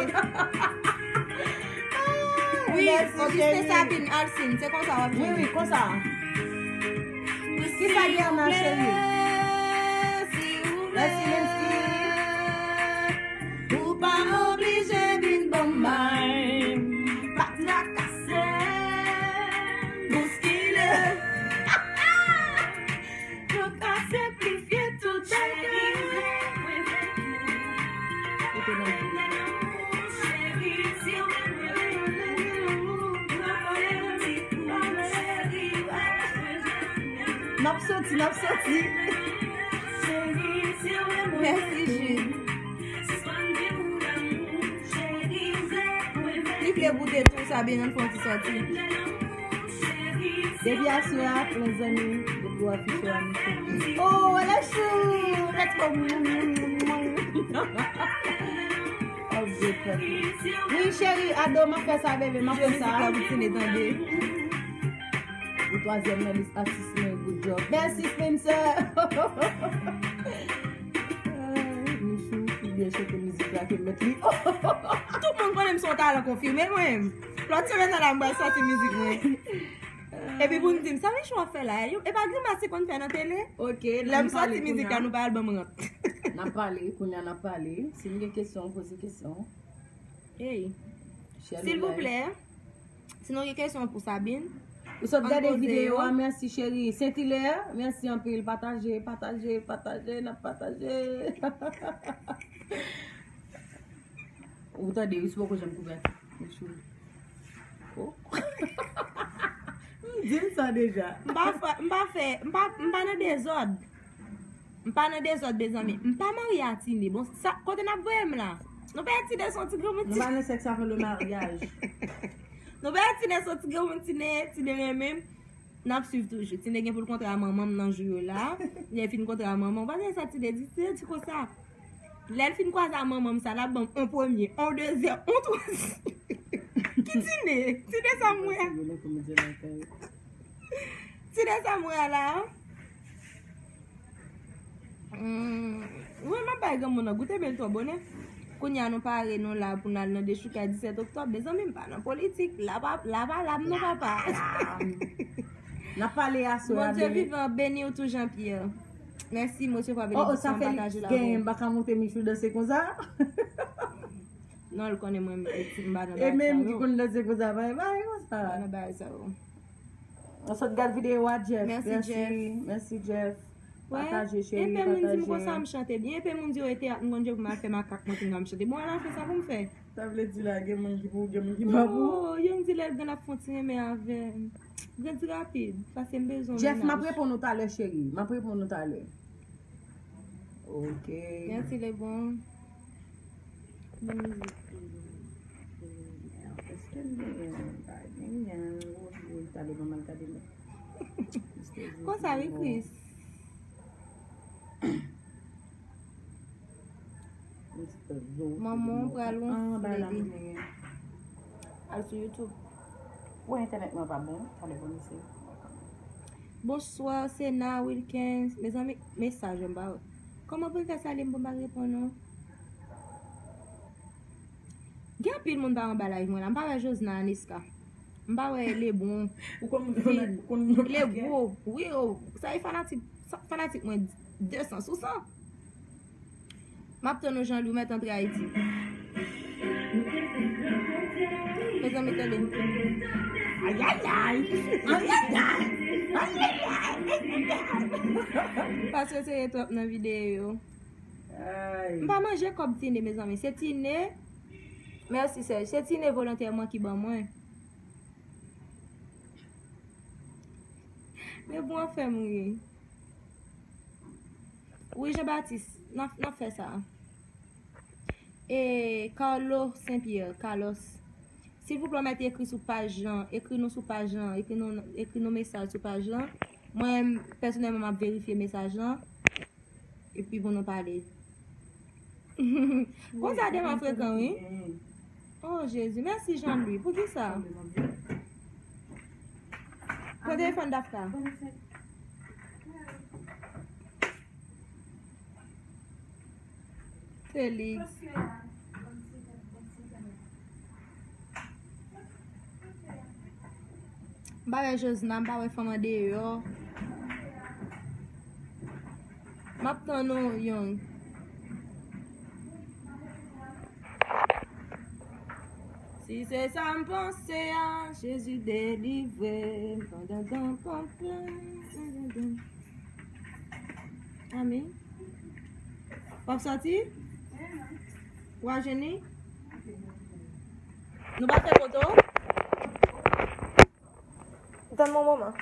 Wi, Augustin Sabine Alcine, se konsa w ap jwenn. Wi, wi, konsa. Kisa gen nan cheri? Mèsi Lensky. Ou pa oblije vin ban m bay. Pa trakase m, bouskile. Nou ka senplifye tout bagay. N ap soti, n ap soti. Mèsi, Jude. Li vle goute tou, Sabine, ann fè yon ti sòti. Depi aswè a, mezanmi, depi w afiche a, mesye. Oh, elle est chou! Let's go! Oh, Dieu, peuple. Wi, cheri, ado, m ap fè sa, bebe, m ap fè sa. Mizik la pou tine, tande. Ou twazyèm nan lis atis mwen, good job. Mèsi, Spencer. Michou, ou byen chante mizik la ke m met li. Tout moun konnen m se yon talan konfime, mwen menm. Lòt semèn nan la, m pral sòti mizik mwen. Epi pou n di m, sa Michou ap fè la? Yo, e pa grimas li konn fè nan tele? Ok, lè m sòti mizik la, nou pa al ban m rant. N ap pale, kounye a n ap pale. Si n gen kesyon, poze kesyon. Hey. Silvouplè, si nou gen kesyon pou Sabine, ou sot gade videyo a, mèsi cheri. Saint Hilaire, mèsi anpil. Pataje, pataje, pataje, n ap pataje. Ou tande, wi, si poko janm kouvèti. Mèsi. Oh. M di l sa deja. M pa fè, m pa fè, m pa, m pa nan dezòd. M pa nan dezòd, mezanmi. M pa marye a Tine. Bon, sa, kote n ap voye m la? Nou pa Tine se yon ti granmoun. Ti... Nou pa nan sèks avan le maryaj. Nou pa Tine se yon ti granmoun, Tine, Tine renmen m. N ap swiv toujou. Tine gen pou l kontre a manman m nan jou yo la. Lè l fin kontre a manman m, ou pa tande sa Tine di? Tine di konsa. Lè l fin kwaze a manman m sa, l ap ban m on premye, on dezyèm, on twazyèm. Ki Tine? Tine sa m wè a? Tine sa m wè a la? Hmm, wi, m ap bay granmoun nan goute, men l twò bonè. Kounye a nou pare, nou la pou n al nan dechoukay disèt oktòb. Mezanmi, m pa nan politik. La pa, la pa la m non, papa. N ap pale aswè a. Bondye vivan, beni w tou, Jean Pierre. Mèsi, m resevwa benediksyon, pataje la. Oh, oh, sa Felix genyen, m pa ka monte Michou danse konsa. Non, l konnen mwen, m, m pa nan bagay sa yo. E menm ki konn danse konsa, bay, bay konsa. M pa nan bagay sa yo. Ou sot gad videyo a, Jeff. Mèsi, Jeff. Mèsi, Jeff. Pataje, cheri, pataje. Epi moun di m konsa m chante byen. Epi moun di yo e teyat m konn jwe pou m al fè makak mwen pou m chante. Bon, ala fè sa pou m fè. Sa vle di la, gen moun ki pou, gen moun ki pa pou. Oh, Young di lè l grann ap fè yon ti renmen avè m. Grandi rapid, paske m bezwen w. Jeff, m ap reponn ou talè, cheri. M ap reponn ou talè. Ok. Mèsi, Lebon. Bon mizik. Èske m genyen yon bagay? Genyen yon woy, woy, talè, manman l gade mwen. Konsa, wi, Chris. Manman w pral wonfle li. Al sou YouTube. Wi, entènèt mwen pa bon. Talè pou m eseye. Bonswa, Sena Wilkens. Mezanmi, mesaj m pa wè. Kòman pou m fè salye m pou m pa reponn ou? Gen anpil moun pa anba live mwen la. M pa wè Josna Aneska. M pa wè Lebron. Ou konn, ou konn, ou konn Lebron. Wi, oh, sa e fanatik, sa, fanatik mwen de san sou san. M ap tann ou, Jean Louis, ou mèt antre Ayiti. Mezanmi, tande. Ayayay! Ayayay! Ayayay! Ayayay! Paske se twòp nan videyo yo. Ay. M pa manje kòb Tine, mezanmi. Se Tine. Mèsi, Serge. Se Tine volontèman ki ban mwen. Men bon, fè m ri. Wi, Jean Baptiste, n ap, n ap fè sa. E Carlo Saint Pierre, Carlos. Silvouplè, mèt ekri sou paj lan, ekri nou sou paj lan, ekri nou, ekri nou mesaj sou paj lan. Mwen, pèsonèlman, m ap verifye mesaj lan. Epi pou nou pale. Konsa Dema frekan, wi. Oh, Jezi. Mèsi, Jean Louis. Poukisa? Pran telefòn Dafka. Felix. M pa wè Josna, m pa wè fanm andeyò. M ap tann ou, Young. Si se sa m panse a, Jezi delivre m pandan dan pòt la. Amen. W ap sòti? W a jwenn li? Nou pa fè foto? Tann mwen moman.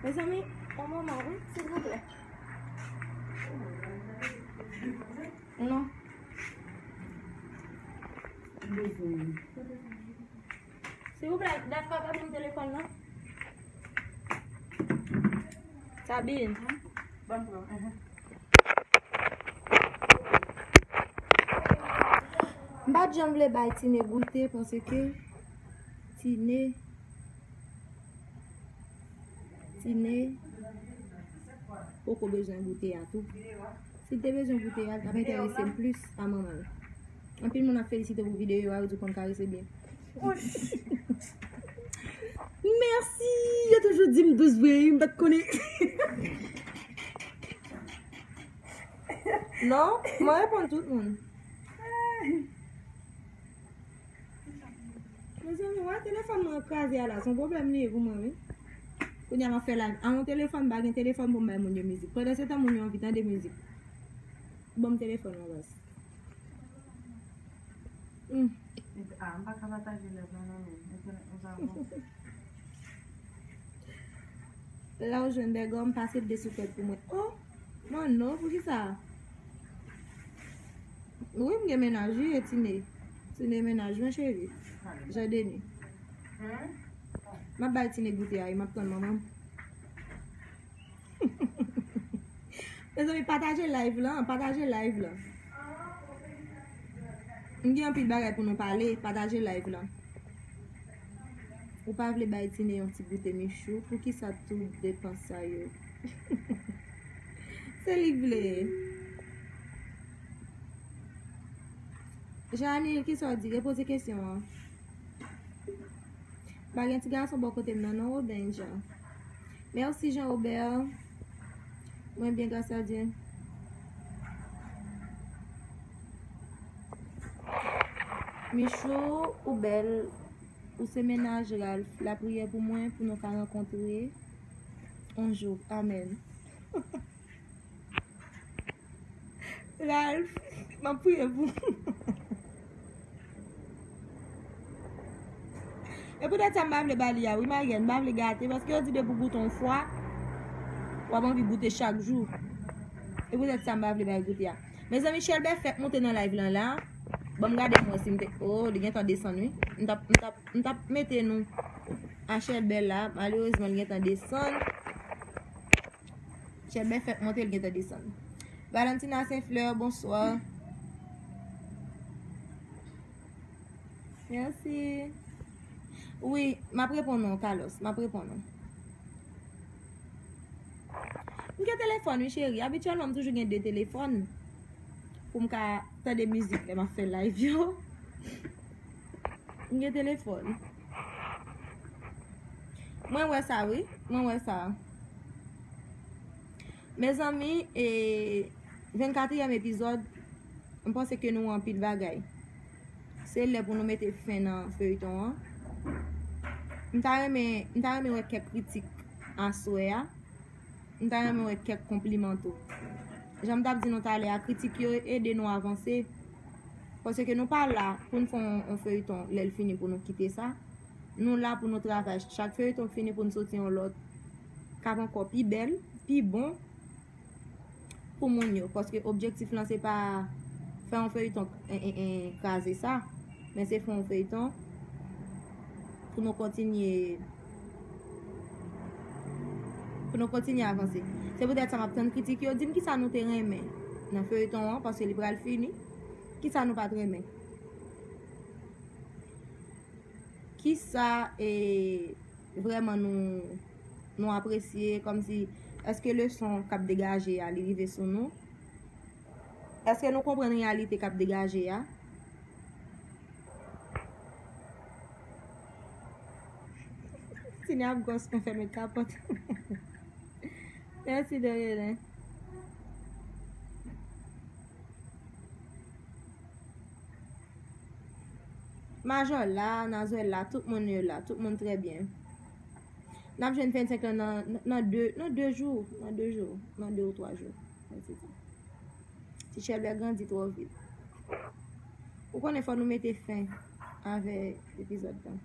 Mezanmi, yon moman, wi, silvouplè. Non. Silvouplè, Dafka, pa ban m telefòn nan. Sabine. Ban m pran. M pa t janm vle bay Tine goute paske Tine, Tine poko bezwen goute a tou. Si l te bezwen goute a, l t ap enterese l plis a manman l. Anpil moun ap felisite w pou videyo a, yo di w konn karese byen. Wouch! Mèsi! Yo toujou di m dous vre, wi, m pa t konnen. Non, mwen reponn tout moun. Mezanmi, wè telefòn mwen kraze a la, se yon pwoblèm li ye pou mwen, wi. Kounye a m ap fè live. A yon telefòn, m pa gen telefòn pou m bay moun yo mizik. Pandan se tan moun yo anvi tande mizik. Ban m telefòn mwen, baz. Hmm. Ah, m pa ka pataje live la non, men entènèt mwen pa bon. La ou jwenn bègòm, pase de sou kèk pou mwen. Oh, mano, poukisa? Wi, m gen mennaj, wi, e Tine. Tine mennaj mwen, cheri. Jean Denis. M ap bay Tine goute a, e m ap tann manman m. Mezanmi, pataje live lan, pataje live lan. M gen anpil bagay pou nou pale, pataje live lan. Ou pa vle bay Tine yon ti goute, Michou? Poukisa tout depans sa yo? Se li k vle. Janil, kisa w di? Repoze kesyon an. Pa gen ti gason bò kote m nan non, Woben Jean. Mèsi Jean Robert. Mwen byen, gras a Dye. Michou, ou bèl. Ou se mennaj Ralph. Lapriyè pou mwen, pou nou ka rankontre yon jou. Amèn. Ralph, m ap priye pou ou. E poutèt sa m pa vle ba li a, wi, Marianne, m pa vle gate, paske yo di depi w goute yon fwa, w ap anvi goute chak jou. E poutèt sa m pa vle ba l goute a. Mezanmi, Chelbè fèk monte nan live lan la. Ban m gade m wè si m te, oh, li gentan desann, wi. M t ap, m t ap, m t ap mete nou a Chelbè la. Malerezman, li gentan desann. Chèlbè fèk monte, l gentan desann. Valentina Saint Fleur, bonswa. Mèsi. Wi, m ap reponn ou, Carlos. M ap reponn ou. M gen telefòn, wi, cheri. Abityèlman, m toujou gen de telefòn pou m ka tande mizik lè m ap fè live yo. M gen telefòn. Mwen wè sa, wi. Mwen wè sa. Mezanmi, e, vennkatriyèm epizòd, m panse ke nou wè anpil bagay. Se lè pou nou mete fen nan feyton an. M ta renmen, m ta renmen wè kèk kritik aswè a. M ta renmen wè kèk konpliman tou. Jan m t ap di nou talè a, kritik yo ede nou avanse. Paske nou pa la pou n fè yon, yon feyton, lè l fini pou nou kite sa. Nou la pou nou travay. Chak feyton fini pou n soti yon lòt k ap ankò pi bèl, pi bon pou moun yo. Paske objektif lan se pa fè yon feyton, en, en, en, kraze sa, men se fè yon feyton pou nou kontinye, pou nou kontinye avanse. Se poutèt sa m ap tann kritik yo. Di m kisa nou te renmen nan feyton an, paske li pral fini. Kisa nou pa t renmen? Kisa, e, vrèman nou, nou apresye, kòmsi, èske leson k ap degaje a, li rive sou nou? Èske nou konprann reyalite k ap degaje a? Tine ap gwòs mwen fèmen kapòt. Mèsi, Dorelen. Majò la, Nazwèl la, tout moun yo la, tout moun trè byen. N ap jwenn vennsenk lan nan, nan de, nan de jou, nan de jou, nan de ou twa jou. Mwen se sa. Ti Chèlbè grandi twò vit. Ou konnen fò nou mete fen avè epizòd lan.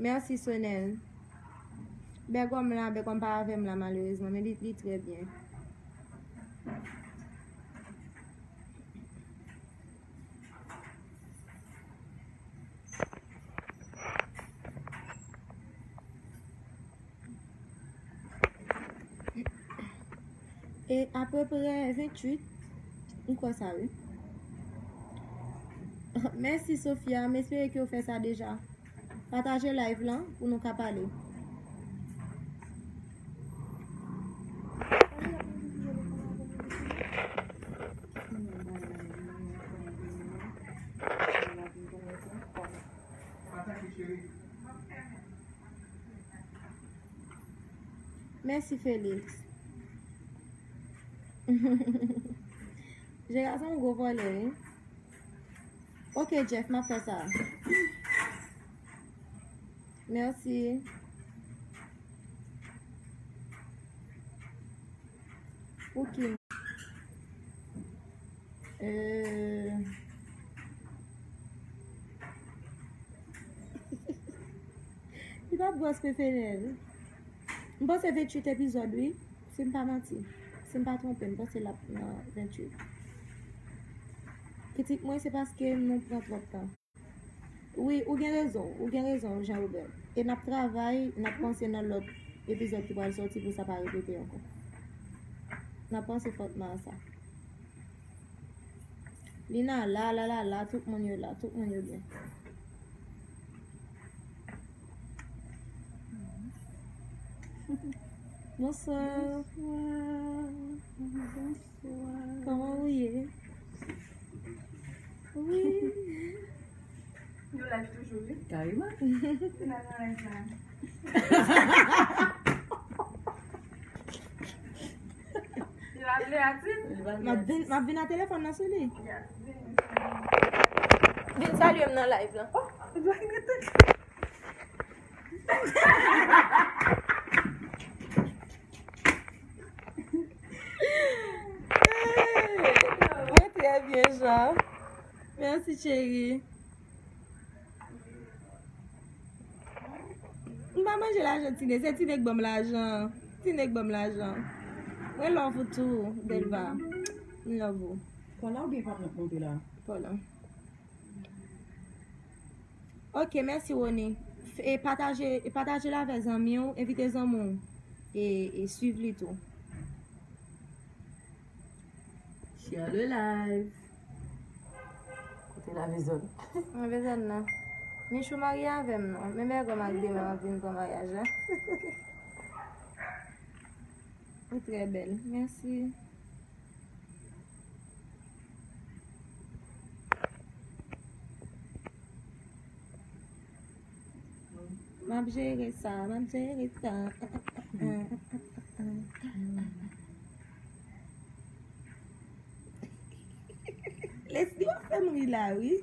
Mèsi, Sonel. Bègòm la, Bègòm pa avè m la, malerezman, men li, li trè byen. E apeprè venntuit, m kwè sa, wi. Mèsi, Sofia. M espere ke w fè sa deja. Pataje live lan pou nou ka pale. Mèsi, Felix. Jera se yon gwo vòlè, wi. Ok, Jeff, m ap fè sa. Mèsi. Pou ki? Euh. Li pa gwòs prefere l. M panse venntuit epizòd, wi. Si m pa manti. Si m pa twonpe, m panse l ap nan venntuit. Kritik mwen, se paske nou pran twòp tan. Wi, ou gen rezon, ou gen rezon, Jean Robert. E n ap travay, n ap panse nan lòt epizòd ki pral sòti pou sa pa repete ankò. N ap panse fòtman a sa. Lina la, la, la, la, tout moun yo la, tout moun yo byen. Bonswa. Bonswa. Bonswa. Kòman ou ye? Wi. Yo live toujou, wi. Kareman. Yo live nan live la. Yo ap vle atis. M ap vin, m ap vin a telefòn nan sou li. Yes, vin. Vin salye m nan live la. Oh, yo vin rete. Mwen trè byen, Jean. Mèsi, cheri. M pa manje lajan Tine, se Tine k ban m lajan. Tine k ban m lajan. Mwen love ou tou, Delva. M love ou. Paula oubyen Fabien k monte la? Paula. Ok, mèsi, Rony. F-, e pataje, e pataje l avè zanmi w, envite zanmi w. E, e swiv li tou. Share le live. Kote la bezòn? Mwen bezòn nan. Michou marye avè m non. Men bègòm ak demen ap vin pran maryaj la. Ou trè bèl. Mèsi. M ap jere sa, m ap jere sa. Leslie, w ap fè m ri la, wi.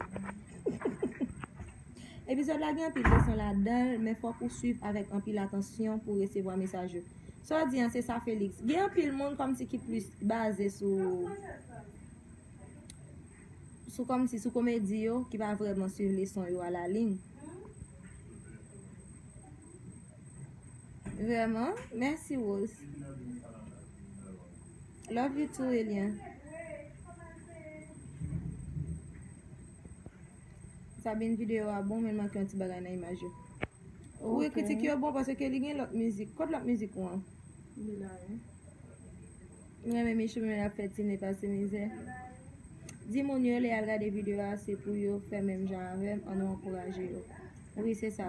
Epizòd la gen anpil leson ladan l, men fòk ou swiv avèk anpil atansyon pou w resevwa mesaj yo. Sa w di an, se sa, Felix. Gen anpil moun kòmsi ki plis baze sou, sou kòmsi sou komedi yo, ki pa vrèman swiv leson yo alalin. Vrèman, mèsi, Rose. Love you too, Elian. Sabine, videyo a bon, men l manke yon ti bagay nan imaj yo. Wi, ok. Kritik yo bon paske li gen lòt mizik. Kot lòt mizik ou an? Li la, wi. M renmen Michou, men l ap fè Tine pase mizè. Di moun yo lè y al gade videyo a, se pou yo fè menm jan avè m, ann nou ankouraje yo. Wi, se sa.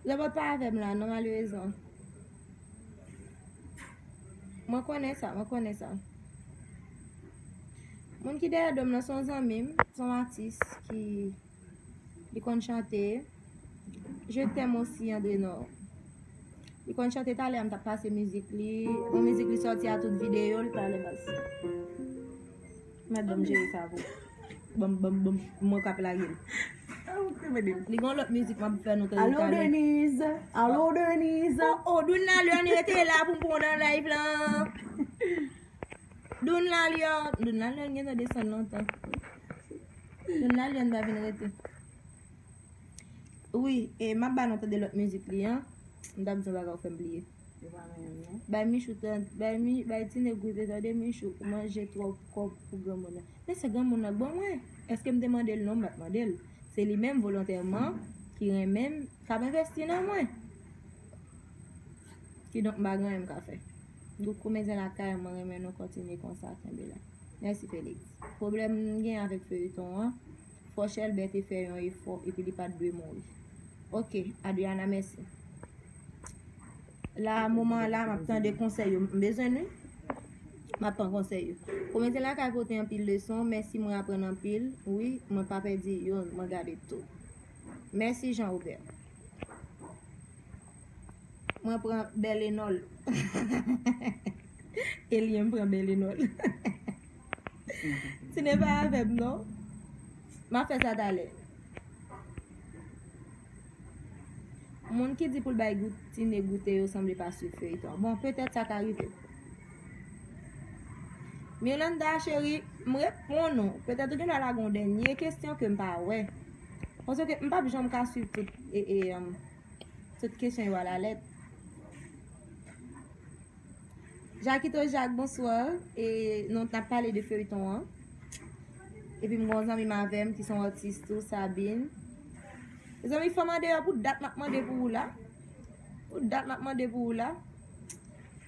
Zòbòt pa avè m la, non, malerezman. Mwen konnen sa, mwen konnen sa. Moun ki dèyè do m nan se yon zanmi m, se yon atis ki Li konn chante Je t'aime aussi, André Nord. Li konn chante, talè a m t ap pase mizik li. Yon mizik li sòti a tout videyo l talè baz. Mèt ban m jere sa pou. Ban m, ban m, ban m, mwen k ap lage l. Li gen yon lòt mizik m ap fè nou tande talè. Alo, Denise. Alo, Denise. Oh, oh, Douna Leon rete la pou m pran nan live lan. Douna Leon. Douna Leon gentan desann lontan. Douna Leon pa vin rete. Wi, e m ap ba nou tande lòt mizik li an. M t ap di yon bagay, ou fè m bliye. Yo pa renmen m, non. Bay Michou tan-, bay Mi-, bay Tine goute, tande Michou, ou manje twòp kòb pou granmoun nan. Men se granmoun nan k ban mwen. Èske m te mande l? Non, m pa t mande l. Se li menm volontèman ki renmen m, k ap envesti nan mwen. Kidonk, m pa gen anyen m ka fè. Doukou, men zen lakay, mwen renmen nou, kontinye konsa, kenbe la. Mèsi, Felix. Pwoblèm m gen avèk feyiton an, Fòchèlbè te fè yon efò epi li pa t dwe mouri. Ok, Adriana, mèsi. La, moman an la, m ap tande konsèy yo. M bezwen l, wi. M ap pran konsèy yo. Komedyen lakay pote anpil leson. Mèsi, mwen aprann anpil. Wi, mwen pa pèdi youn, mwen gade tout. Mèsi, Jean Robert. Mwen pran Belenol. Elyen pran Belenol. Tine pa avè m non. M ap fè sa talè. Moun ki di pou l bay gout, Tine goute yo sanble pa swiv feyton an. Bon, petèt sa ka rive. Mirlanda cheri, m reponn ou. Petèt ou gen dwa lage yon dènye kesyon ke m pa wè. Paske m p ap janm ka swiv tout, e, e, um, tout kesyon yo alalèt. Jakito Jak, bonswa. E nou t ap pale de feyton an. Epi m gen yon zanmi m avè m ki se yon atis tou, Sabine. Mezanmi, fanm andeyò, pou dat m ap mande pou ou la. Pou dat m ap mande pou ou la.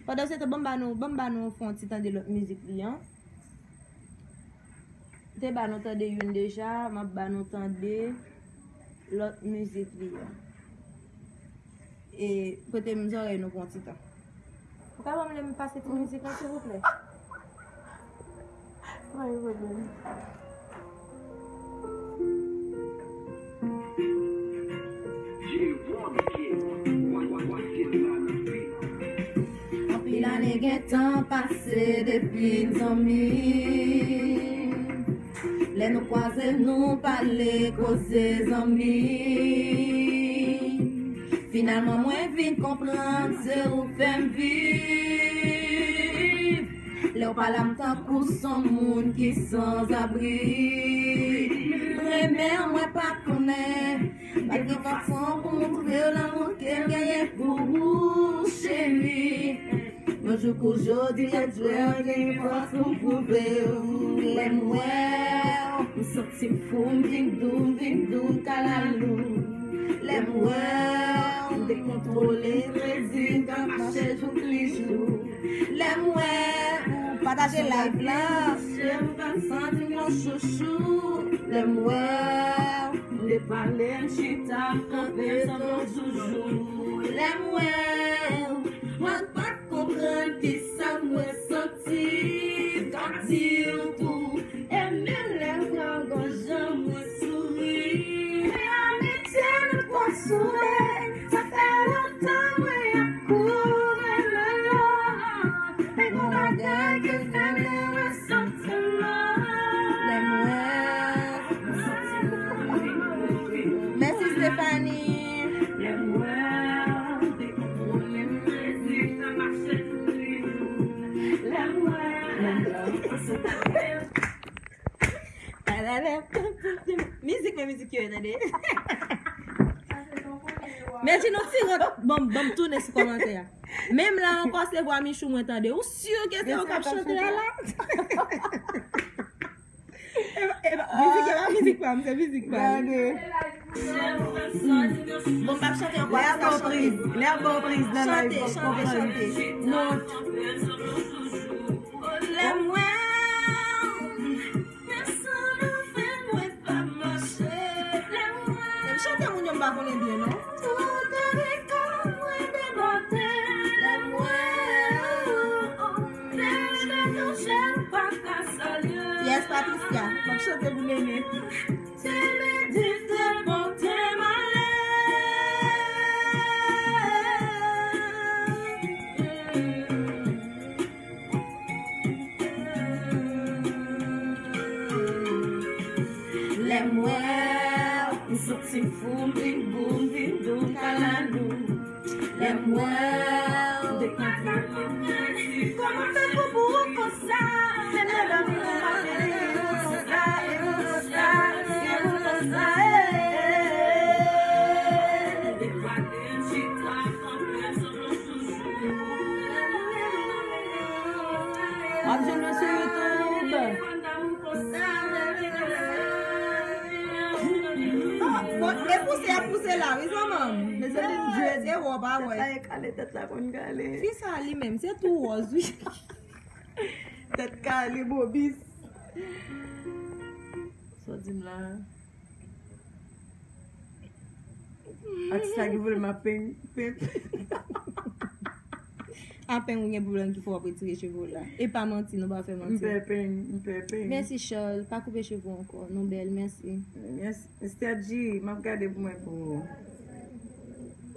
Pandan se tan, ban m ba nou, ban m ba nou fè yon ti tande lòt mizik li an. M te ba nou tande youn deja, m ap ba nou tande lòt mizik li an. E prete m zòrèy nou pou yon ti tan. Ou ka ban m lè m pase ti mizik lan, silvouplè? Pa gen pwoblèm. Anpil ane gentan pase depi n zanmi. Lè nou kwaze, nou pale, koze zanmi. Finalman, mwen vin konprann se ou fè m viv. Lè w pa la, m tankou s on moun ki sanzabri. M renmen w, mwen pa konnen. M pa t gen fason pou montre w lanmou ke m genyen pou ou, cheri. Yon jou kou jodi a, dwe gen fòs pou m pwouve w. Lè m wè w, m santi m fou, m vin dou, m vin dou, m kalalou. Lè m wè w, m dekontwole, m krezi, m ka mache jouk li jou. Lè m wè w, pataje live la. Cheri, m ka santi m yon chouchou. Lè m wè w, m depale, m chita, m kanpe, sanble yon joujou. Lè m wè w, mwen pa t konprann kisa m resanti. M ka di w tou, e menm lè m pran gòj an, mwen souri. Men amitye nou twò soude, sa fè lontan mwen ap kouri nan lò. Men gon bagay ki fè m gen resantiman. Lè m wè w, mèsi Stephanie. Lè m wè w, dekontwole m, mezi sa mache tou li jou. Lè m wè w, mwen se ta fè. Mizik, men mizik yo ye, tande. Men si nou ti rant, bon, bon, m tounen sou kòmantè a. Menm la ankò, se vwa Michou mwen tande. Ou si ke se ou k ap chante a la? E pa, e pa, mizik, e pa mizik pa m, se mizik pa m. Gade. Bon, m p ap chante ankò, lè a bon priz, lè a bon priz nan live, chante, chante, chante. Non. Lè m wè w, men san nou fè mwen pa mache. Lè m wè w, chante moun yo m pa konnen byen, non. Tout anvi kò mwen debòde. Lè m wè w, men lè nou je m pa ka salye. Yes, Patricia, m ap chante pou Nene. Se medite pote m ale. Lè m wè w, m santi m fou, m vin gou, m vin dou, m kalalou. Lè m wè w, m dekontrole. Kòman fè pou, pou ou konsa? Men medam, kòman fè pou ou konsa, e pou konsa, e pou konsa, e. W ap jwenn nou sou YouTube. Ah, bon, e pouse, ap pouse la, wi, zanmanm. Mezanmi, se wè w pa wè. Tèt la e kale, tèt la konn kale. Fi sa li menm, se tou wòz, wi. Tèt kale, bobis. Sa w di m la? Atis la gen pwoblèm ak peny, peny. A peny ou gen pwoblèm ki fè w ap retire cheve w la. E pa manti, nou pa fè manti. M pè peny, m pè peny. Mèsi, Charles. Pa koupe cheve w ankò. Nou bèl, mèsi. Mèsi. Mister G, m ap gade pou mwen pou ou.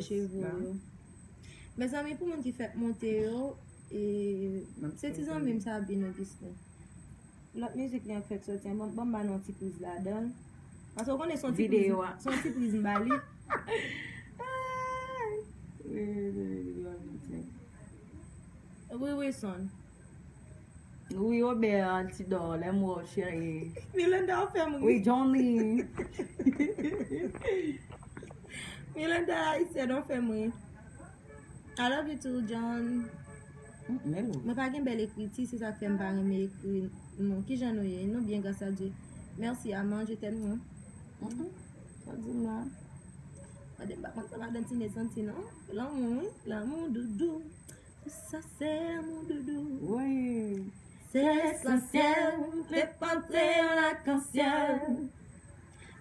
monte cheve w yo. Mezanmi, pou moun ki fèk monte yo, e, se ti zanmi m Sabine Augustin. Lòt mizik li an k fèk soti an, ban, ban m ba nou yon ti priz ladan l. Paske w konnen se yon ti priz, se yon ti priz m ba li. Wi, wi, son. Wi, Robert Altidor, lè m wè w, cheri. Milanda, w fè m ri. Wi, Johnny. Milanda, Ayisyèn, w fè m ri. I love you too, John. Mwen pa gen bèl ekriti, se sa k fè m pa renmen ekri non. Kijan nou ye? Nou byen, gras a Dye. Mèsi, Aman, je t'aime, non. Sa di m la. Gade, m pa konn sa madan Tine santi, non. Lanmou, wi. Lanmou, doudou. Tout sa se lanmou, doudou. Wi. Se lesansyèl, m te pantre yon lakansyèl.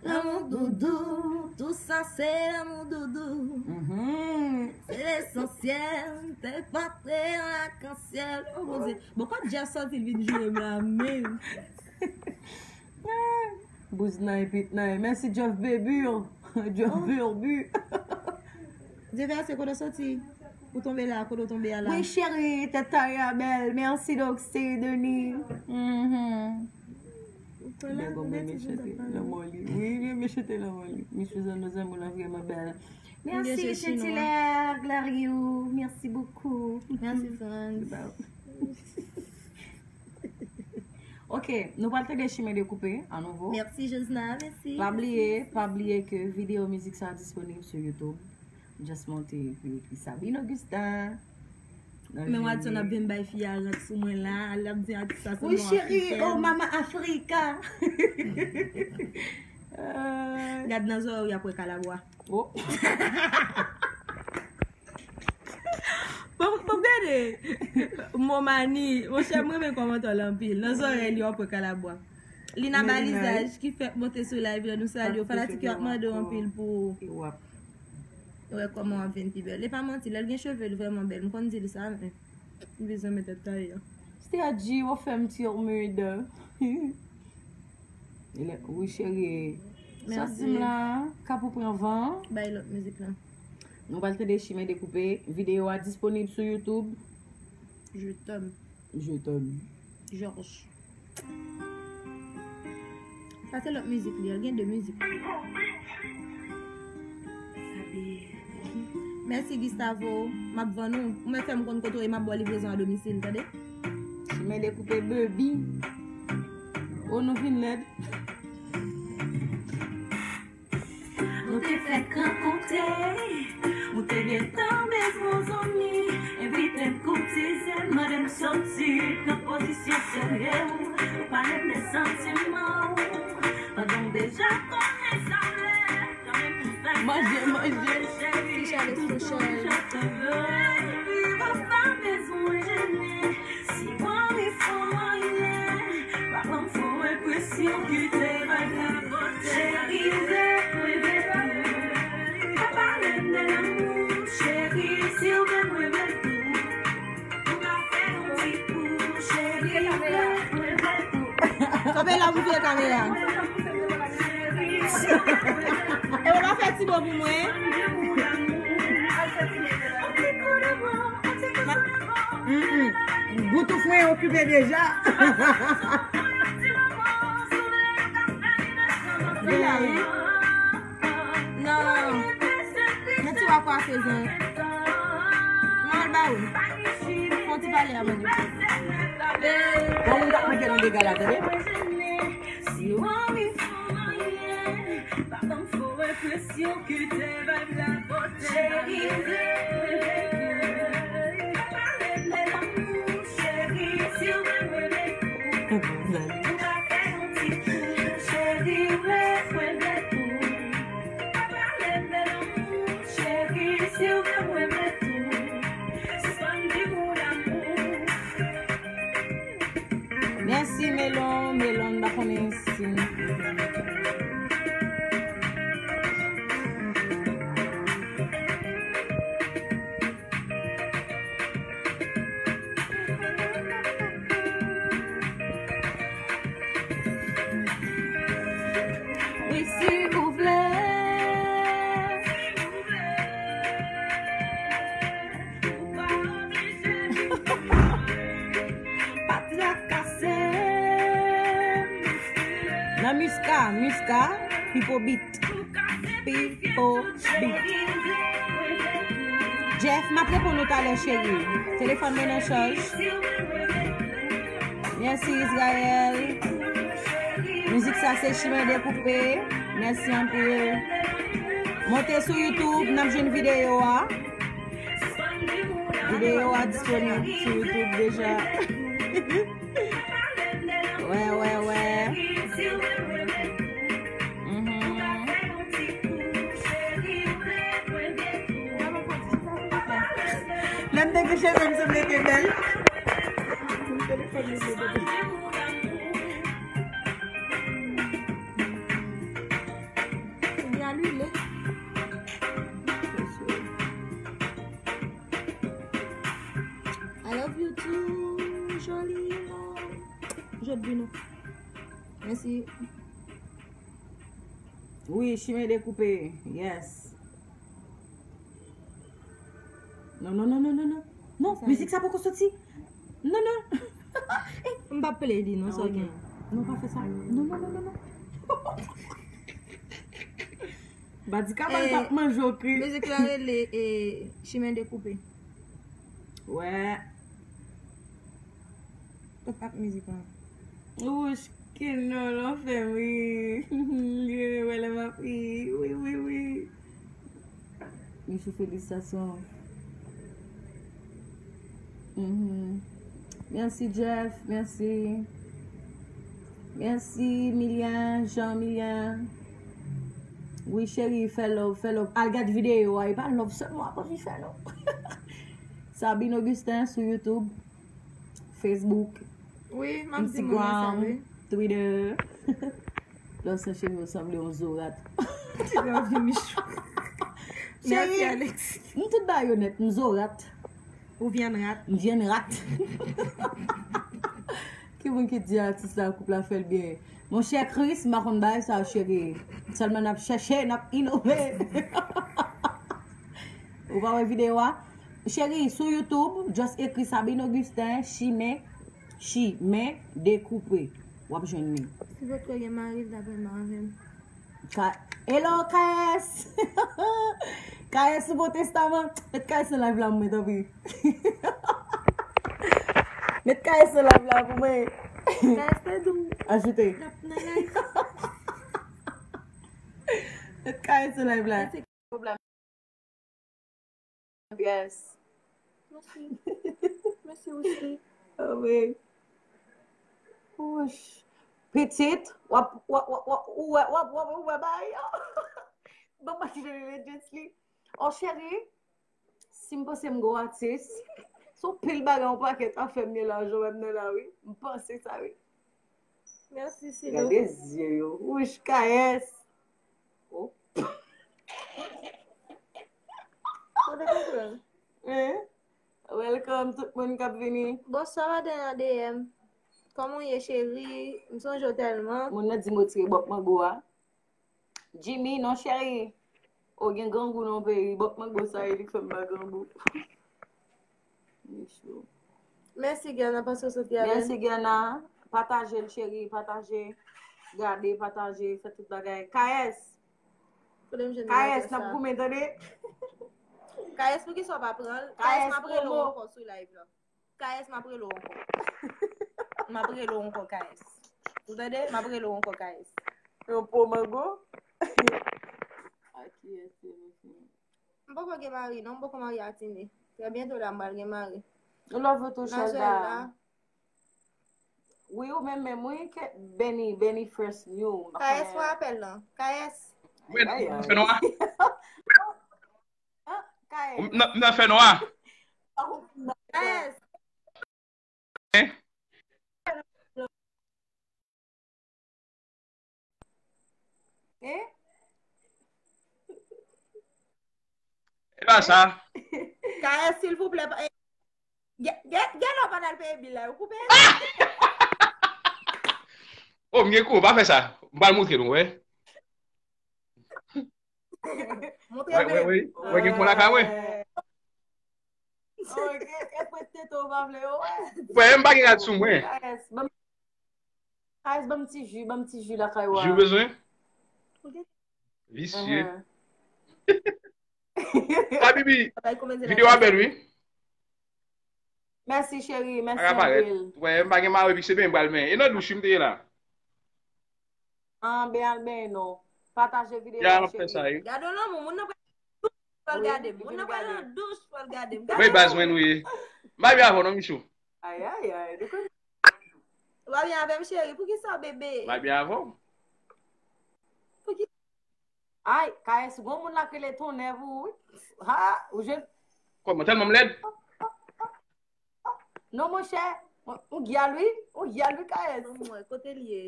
Lanmou doudou, tout sa se lanmou doudou. Se lesansyèl, m te pantre yon lakansyèl. Oh, Bondye. Bon, kòm Jeff sòti, l vin joure m la menm. Bouz nan epit nan. Mèsi, Jeff Bebur. Jeff Bebur. Dye vèse, kote w soti? Ou tonbe la, kote w tonbe a la? Wi, cheri, tèt Taya bèl. Mèsi, Doxy, Denis. Mhm. Bèl gòm renmen chante lanmò li. Wi, li renmen chante lanmò li. Miss Suzanne, nos amours la vrèman bèl. Mèsi, Chantillère, Glariou. Mèsi bokou. Mèsi, Franz. Ok, nou pral tande Chimen Dekoupe anouvo. Mèsi, Josna, mèsi. Pa bliye, pa bliye ke videyo mizik sa a disponib sou YouTube. Just monte epi ekri Sabine Augustin. Men Watson ap vin bay fi a rant sou mwen la, l ap di atis sa se yon Afriken. Wi, cheri, oh, Mama Africa. Gad nan zòrèy w, y ap wè kalabwa. Oh. Bon, bon, gade. Momani, monchè, mwen renmen kòmantè w la anpil. Nan zòrèy li, w ap wè kalabwa. Lina Balizaj ki fèk monte sou live la, nou salye w. Fanatik yo ap mande w anpil pou ou. Wè kòman w ap vin pi bèl. E pa manti, lè l gen cheve, l vrèman bèl. M konn di l sa, men li bezwen met tèt taye. Stay G, w ap fè m ti omid. Wi, cheri. Sa di m la, kap ou pran van. Bay lòt mizik la. Nou pral tande Chimen Dekoupe. Videyo a disponib sou YouTube. Je t'aime. Je t'aime. Georges. Sa se lòt mizik li, l gen de mizik. Mèsi, Gustavo. M ap vann ou. Ou mèt fè m konn kote w ye, m ap ba w livrezon a domisil, tande? Chimen Dekoupe, baby. Oh, nou vin lèd. Nou te fèk rankontre, ou te gentan bezwen zanmi. Envite m koutize, mande m soti, pran pozisyon serye w. Ou pale m de santiman w, pandan w deja konnen sa w vle. Kanmenm pou fè manje, manje. Cheri, toujou je te veux. Ou pa bezwen jene. Si w anvi fè w anyen, pa ban m fo enpresyon ki te bay kapote. Cheri, ou vle mwen vle pou ou. Pa pale m de lanmou, cheri, si w vle mwen vle pou ou. Ou ka fè yon ti kou, cheri, ou vle mwen vle pou ou. Kanpe la pou vye kamera. E w pa fè ti bo pou mwen? Ti kou de bo, ti kou de bo. Mm-mm. Boutouf mwen okipe deja. Vini la, wi. Non. Men ti wa kwafe zen. Mwen al ba ou. Fè yon ti pale a manje. Bon, moun k ap manje nan dega la, tande. Si w anvi fè w marye, pa tann fò refleksyon, kite vibe la pote. Cheri, vle, vle, vle. Pa pale de lanmou, cheri, si w vle mwen met ou. Ou ka fè yon ti kou, cheri, vle mwen met ou. Pa pale de lanmou, cheri, si w vle mwen met ou. Sispann di m ou lanmou. Mèsi, Melon. Melon, m pa konnen si. Wi, si ou vle. Pa trakase m. Nan Miska, Miska, Pipo Beat. Pipo Beat. Jeff, m ap reponn ou talè, cheri. Telefòn mwen nan chaj. Mèsi, Israël. Mizik sa se Chimen Dekoupe. Mèsi anpil. Monte sou YouTube, n ap jwenn videyo a. Videyo a disponib sou YouTube deja. Wè, wè, wè. Mhm. Lè m te gen cheve, m sanble te bèl. Li alile. I love you too, Jolino. Jòt vin nou. Mèsi. Wi, Chimen Dekoupe. Yes. Non, non, non, non, non, non. Non, mizik sa poko soti. Non, non. M p ap play li, non, sa gen. Non, pa fè sa. Non, non, non, non, non. Badika mal t ap manje w kri. Mizik la rele, eh, Chimen Dekoupe. Wè. Ou pa mizik la. Wouch, Keno, l anfèm, wi. Li renmen wè lè m ap ri. Wi, wi, wi. Michou, felisitasyon. Mhm. Mèsi, Jeff. Mèsi. Mèsi, Milien, Jean Milien. Wi, cheri, fè love, fè love. Al gad videyo a, e pa love sèlman w ap anvi fè, non. Sabine Augustin sou YouTube, Facebook, Instagram, Twitter. Lòt sa, cheri, w sanble yon zo rat. Ti love you, Michou. Cheri, m tout ba yo nèt, m zo rat. Ou vyann rat. M vyann rat. Ki moun ki di atis la, koup la fè l byen? Monchè Chris, m pa konn bagay sa, cheri. Sèlman n ap chèche, n ap inove. Ou pa wè videyo a? Cheri, sou YouTube, just ekri Sabine Augustin, Chimen, Chimen Dekoupe. W ap jwenn li. Si potko gen mari, l t ap renmen avè m. Ka, hello, K S! K S sou Bon Testaman. Met K S nan live la pou mwen, tanpri. Met K S nan live la pou mwen. K S te dou. Ajoute. L ap nan live. Met K S nan live la. Pwoblèm. Yes. Mèsi. Mèsi osi. Ah wi. Wouch. Pitit, w ap, w ap, w ap, w ap, w ap, w ap, w ap, w ap, w ap, bay yo. Bon, mwen ki jwenn legends li. Oh, cheri, si m panse m gwo atis, se yon pil bagay, yon pakèt afè m gen lajan menm nan la, wi. M panse sa, wi. Mèsi, Silo. Gade zye yo. Wouch, K S. Oh. Ou te konprann? Hein? Welcome, tout moun k ap vini. Bonswa, madanm an D M. Kòman w ye, cheri? M sonje w tèlman. Moun nan di m retire bòk mango a. Jimmy, non, cheri. Ou gen grangou nan peyi. Bòk mango sa ye, li k fè m pa grangou. Li cho. Mèsi, Gana, paske w soti avè n. Mèsi, Gana. Pataje l, cheri. Pataje. Gade, pataje. Fè tout bagay. K S. K S, n ap goumen, tande? K S, poukisa w pa pran l? K S, m ap rele w ankò sou live la. K S, m ap rele w ankò. M ap rele w ankò, K S. Ou tande? M ap rele w ankò, K S. Yon po mango? A kiyès se mesye? M poko gen mari, non, m poko marye a Tine. Trè byento la, m pral gen mari. Nou love ou tou, Chelda. Wi, ou menm menm, wi, ke Benny, Benny Fresh New. K S fè apèl lan. K S. Mwen, mwen fè nwa. Ah, K S. Mwen, mwen fè nwa. K S. Hein? Hein? E pa sa. K S, silvouplè, pa- eh, gen, gen, gen lè w pa t al peye bil la, yo koupe. Oh, m gen kou, pa fè sa. M pral montre nou, wè. Montre Wè, wè, men. Wè, wè, gen kou lakay mwen. Ok, e pwet tete w pa vle yo wè. Frè, m pa gen rad sou mwen. K S, ban m, K S, ban m ti ji, ban m ti ji lakay ou a. Ji w bezwen? Ok. Visye. Ahan. Habibi, videyo a bèl, wi. Mèsi, cheri. Mèsi anpil. Wè, m pa gen mari, epi se benyen m pral benyen. E nan douch wi m te ye la. An, ben al benyen non. Pataje videyo a, cheri. Gade yon lanmou, moun nan pral gade m. Moun nan pral nan douch, pral gade m. Wi, baz mwen nou ye. M pa byen avè w non, Michou. Ay, ay, ay. Ou pa byen avè m, cheri? Poukisa, bebe? M pa byen avè w. Poukisa? Ay, K S, gon moun la k rele Tonnè pou ou, wi. Ha, ou jwenn. Kòman, tèlman m lèd? Non, monchè, ou gyal, wi. Ou gyal, wi, K S. Anmwe, kote l ye?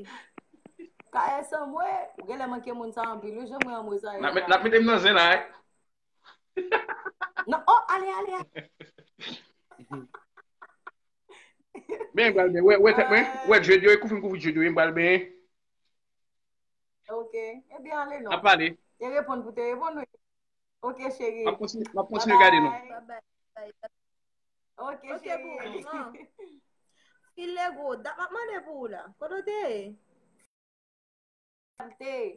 K S anmwe, ou genlè manke moun sa anpil, wi, jan mwen anmwe sa ye la. N ap mete m nan zen la, wi. Non, oh, ale, ale, ale. Men, m pral benyen. Wè, wè tèt mwen. Wè djed yo, e kouvri m kouvri djed yo, m pral benyen. Ok. Ebyen, ale non. N ap pale. Te reponn pou te reponn, wi. Ok, cheri. M ap kontinye, m ap kontinye gade nou. Bye bye. Ok, cheri. Boo. File gwo. Dat m ap mande pou ou la. Kote w te ye?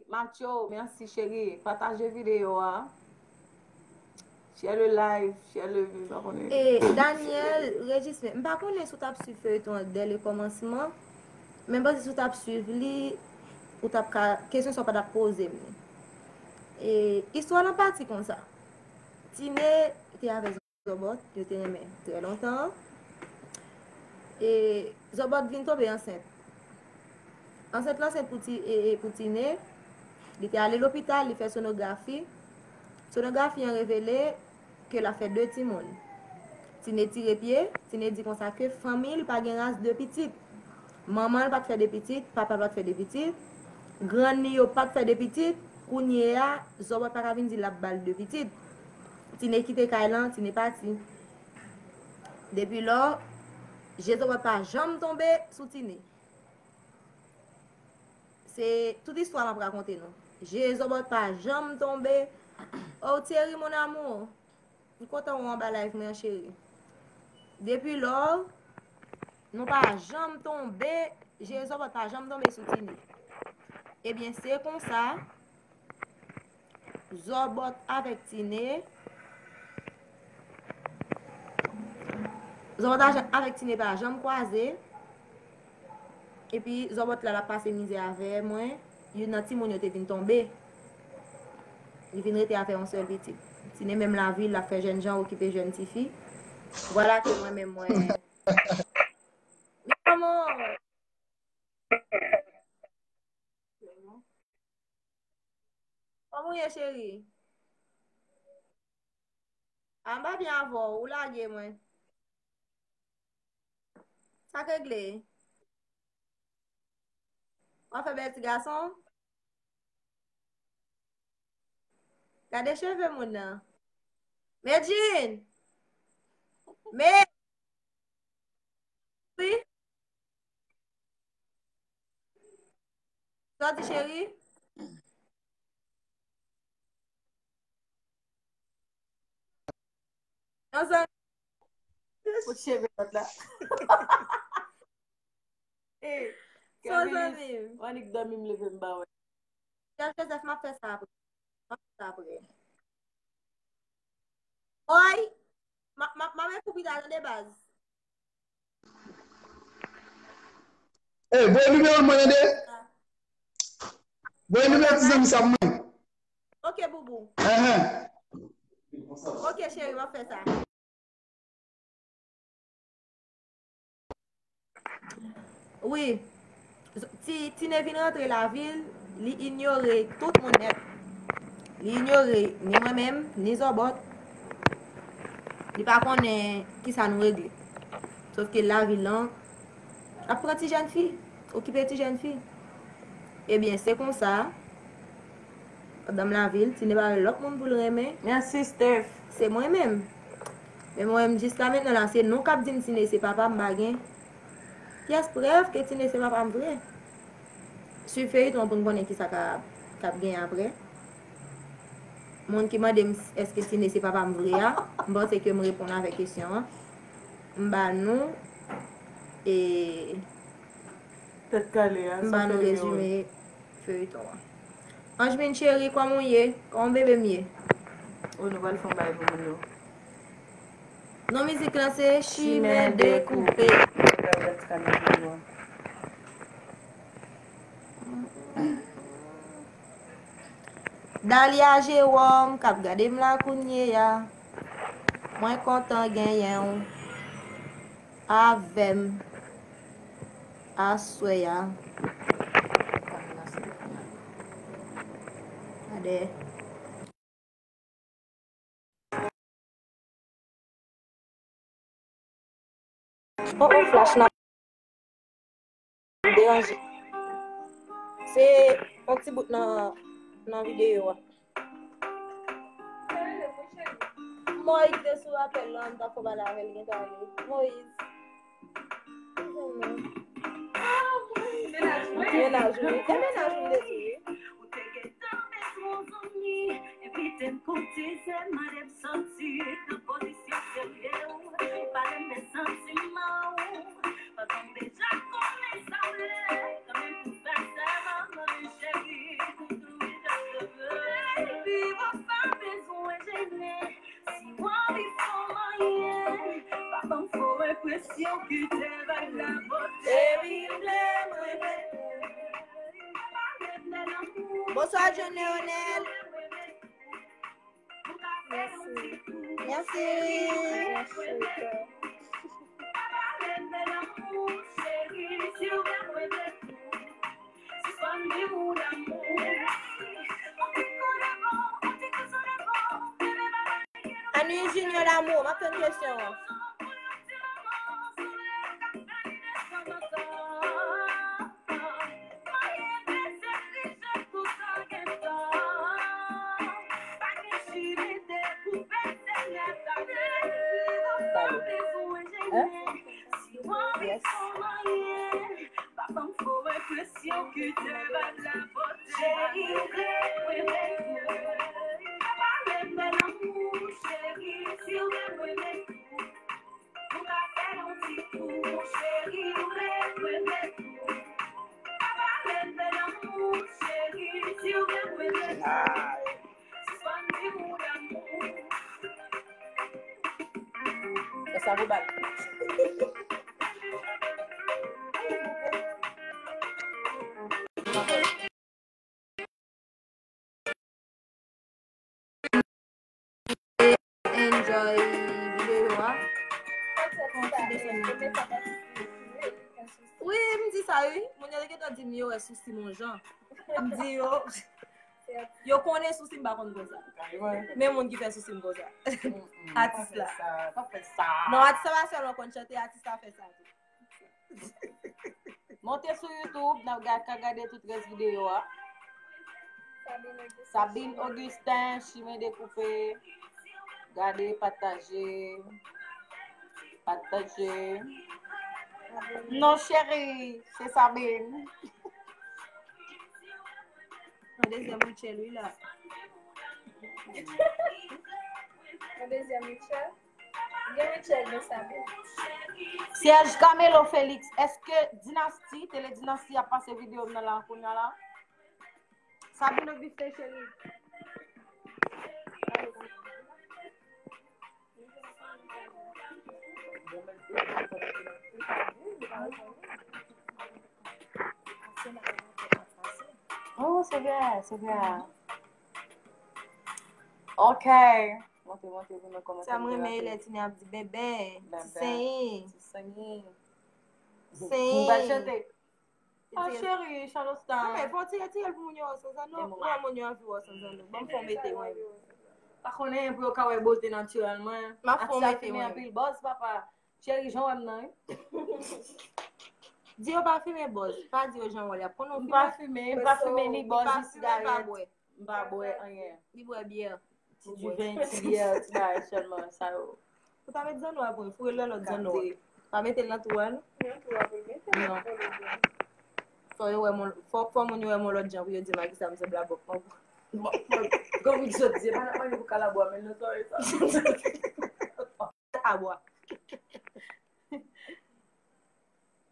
Macho, mèsi, cheri. Pataje videyo a. Share le live, share le view, pa konnen. E, Daniel Regisme, m pa konnen si w t ap swiv feyton an dè le kòmansman, men m panse si w t ap swiv li, ou t ap ka, kesyon sa w pa t ap poze m li. E, istwa lan pati konsa. Tine te avè Zòbòt, yo te renmen trè lontan. E Zòbòt vin tonbe ansent. Ansent lan se pou ti, e, e, pou Tine. Li te ale lopital, li fè sonografi. Sonografi an revele ke l ap fè de timoun. Tine tire pye, Tine di konsa ke fanmi l pa gen ras de pitit. Manman l pa t fè de pitit, papa l pa t fè de pitit, grann li yo pa t fè de pitit, kounye a, Zòbòt pa ka vin di l ap ba l de pitit. Tine kite kay lan, Tine pati. Depi lò, je Zòbòt pa janm tonbe sou Tine. Se tout istwa m ap rakonte nou. Je Zòbòt pa janm tonbe. Oh, Thierry, mon amour. M kontan wè w anba live mwen an, cheri. Depi lò, nou pa janm tonbe, je Zòbòt pa janm tonbe sou Tine. Ebyen, se konsa, Zòbòt avèk Tine, Zòbòt avèk Tine pa janm kwaze. Epi, Zòbòt la, l ap pase mizè avè mwen. Youn nan timoun yo te vin tonbe. Li vin rete avè yon sèl pitit. Tine menm lavi, l ap fè jènjan, okipe jèn tifi. Vwala ke mwen menm, mwen. Mi amor. Kòman w ye, cheri? A, m pa byen avè w, ou lage mwen. Sa k regle? W ap fè bèl ti gason? Gade cheve moun nan. Medjine! Me- Wi. Sa w di, cheri? Yon zanmi. Kot cheve lòt la? Ey, Kevin, zanmi m. Annik dòmi m leve m ba wè. Kèl Joseph, m ap fè sa apre. M ap fè sa apre. Oy! M ap, m ap, m ap ekri w pita tande baz. Ey, voye nimewo l mwen tande. Voye nimewo ti zanmi sa pou mwen. Ok, boubou. Enhen. Ok, cheri, m ap fè sa. Wi. Ti, Tine vin rantre lavil, li inyore tout moun nèt. Li inyore ni mwen menm, ni Zòbòt. Li pa konnen kisa nou regle. Sòf ke lavil lan ap pran ti jèn fi, okipe ti jèn fi. Ebyen, se konsa, madanm lavil, Tine pa wè lòt moun pou l renmen. Mèsi, Steph. Se mwen menm. Men mwen menm, jiska mentnan la, se nou k ap di m Tine se papa m, m pa gen pyès prèv ke Tine se papa m vre. Swiv feyiton an pou n konnen kisa k ap, k ap gen apre. Moun ki mande m èske Tine se papa m vre a, m panse ke m reponn avèk kesyon an. M ba nou, e, tèt kale a, m ba nou rezime feyiton an. Anjmin cheri, kòman w ye? Kòman bebe m ye? O, nou pral fè yon bagay pou moun yo. Non mizik lan se Chimen Dekoupe. Dalia Jerome k ap gade m la kounye a. Mwen kontan genyen w avè m aswè a. Gade. Oh, oh, flash nan deranje. Se yon ti bout nan, nan videyo a. Moyiz te sou apèl lan, m t ap fè pale avè l, gen ta ale. Moyiz. Mennaj ou, e mennaj ou m te di wi. Ou te gentan bezwen yon zanmi, envite m pou dizè, mande m soti nan pozisyon serye w, pale m de santiman w. Pandan m deja konnen sa w vle, kanmenm pou fè sèman, mande cheri, pou tou wi jan se vle. Baby, ou pa bezwen jennen, si w anvi fè w manyen, pa ban m fo enpresyon, kite vag la pote. Baby, m vle, mwen vle. Bonswa, John Leonel. Mèsi. Mèsi. Annie Junior Lamour, m ap tann kesyon an. Yes. Fè sa pou bal. Enjoy videyo a. Wi, m di sa wi. Moun yo te gentan di m yo wè sousi m yon jan. M di yo, yo konnen sousi m pa konn konsa. Men moun ki fè sousi m konsa. Atis la. Non, atis la pa sèlman konn chante, atis la fè sa tou. Monte sou YouTube, n ap ga-, ka gade tout rès videyo a. Sabine Augustin, Chimen Dekoupe. Gade, pataje. Pataje. Non, cheri, se Sabine. Yon dezyèm Rutshelle, wi, la. Yon dezyèm Rutshelle. Gen Rutshelle, gen Sabine. Serge Camelo Felix, èske Dinasti, Tele Dinasti ap pase videyo m nan la kounya la? Sabine Augustin cheri. Oh, se vre, se vre. Ok. Monte, monte pou nou kòmanse. Sa m renmen lè Tine ap di bebe, ti senyen. Ti senyen. Senyen. M pral chante. Ah, cheri, Charlotte. Non, men fò tire, tire l pou moun yo wè w san zanno. Mwen, moun yo anvi wè w san zanno. Ban m fè w mete, mwen. Pa konnen pou yo ka wè bote natirèl mwen. M ap fè w mete, mwen. Anpil bòz, papa. Cheri, jan w wè m nan, wi. Di yo pa fimen bòz. Pa di yo jan w wè l. Y ap konnen w fimen. M pa fimen, m pa fimen ni bòz, ni sigarèt. M pa bwè anyen. Li bwè byè. Ti diven, ti byè, ti bagay sèlman, sa yo. Ou ta met zanno a pou mwen, foure lè lòt zanno a. Pa mete l nan twou a, non? Nan twou a pou l mete l. Non. Fò yo wè mwen, fò, fò moun yo wè mwen lòt jan pou yo di m a kisa m sanble a bòk mango. Bon, bon, gwo bout sot, se pa nan manje pou kalabwa, men nan sòrè sa. Abwa.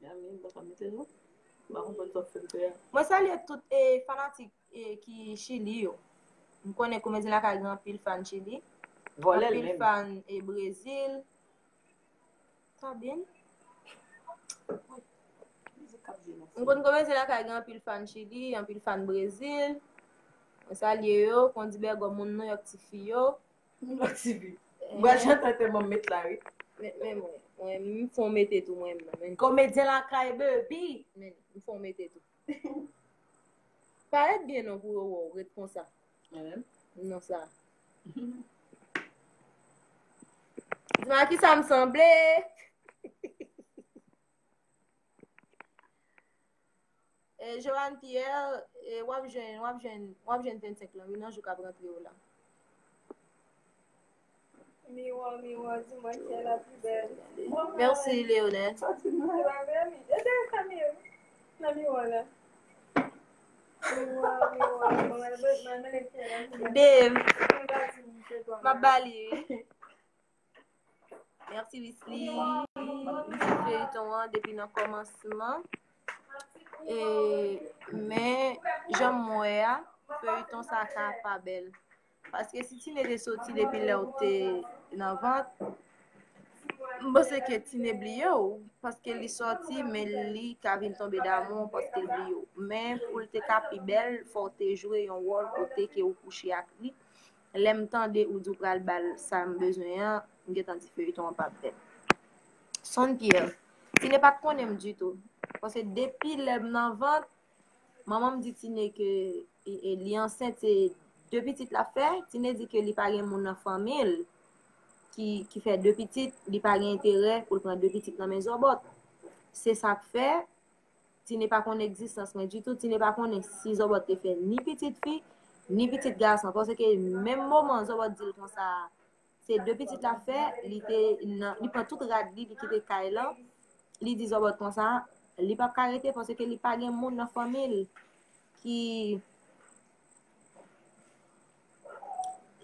Yami, m pa ka mete non. M pa konprann sa w fè m fè a. Mwen salye tout, eh, fanatik, eh, ki Chili yo. M konnen Komedyen Lakay gen anpil fan Chili. Vòlè l menm. Anpil fan, eh, Brezil. Sabine. M konn Komedyen Lakay gen anpil fan Chili, anpil fan Brezil. Mwen salye yo, kondi bègò moun Nouyòk tifi yo. Lòt tifi. M pral chante tèlman m met la, wi. Men, men mwen, mwen, m fè w mete tou, mwen menm. Komedyen Lakay, baby. Men, m fè w mete tou. Parèt byen non pou yo wè w, ret konsa. Mwen menm? Non, sa. Di m a kisa m sanble. Eh, Joanne Pierre, eh, w ap jwenn, w ap jwenn, w ap jwenn vennsenk lan, wi, nan jou k ap rantre yo la. Miwa, miwa, dis-moi qui est la plus belle. Merci, Léonel. Sa ti mwen. Se pa vrè, mi. E de sa mi. Nan miwa la. Miwa, miwa, miwa. Dave. M ap ba li, wi. Mèsi, Wisly. M swiv feyton an depi nan kòmansman. E, men, jan m wè a, feyton sa ka pa bèl. Paske si Tine te soti depi lè w te nan vant, m panse ke Tine bliye w, paske li sòti, men li ka vin tonbe damou paske l bliye w. Men pou l te ka pi bèl, fò w te jwe yon wòl kote ke w kouche ak li. Lè m tande ou di w pral ba l sa m bezwen an, m gentan di feyton an p ap bèl. Sonn Pierre, Tine pa t konnen m ditou. Paske depi lè m nan vant, manman m di Tine ke e, e, li ansent, se de pitit l ap fè. Tine di ke li pa gen moun nan fanmi l ki, ki fè de pitit, li pa gen enterè pou l pran de pitit nan men zòbòt. Se sa k fè Tine pa konn egzistans mwen ditou. Tine pa konnen si zòbòt te fè ni pitit fi, ni pitit gason. Paske menm moman zòbòt di l konsa, se de pitit l ap fè, li te nan, li pran tout rad li, li kite kay lan. Li di zòbòt konsa, li p ap ka rete paske li pa gen moun nan fanmi l ki,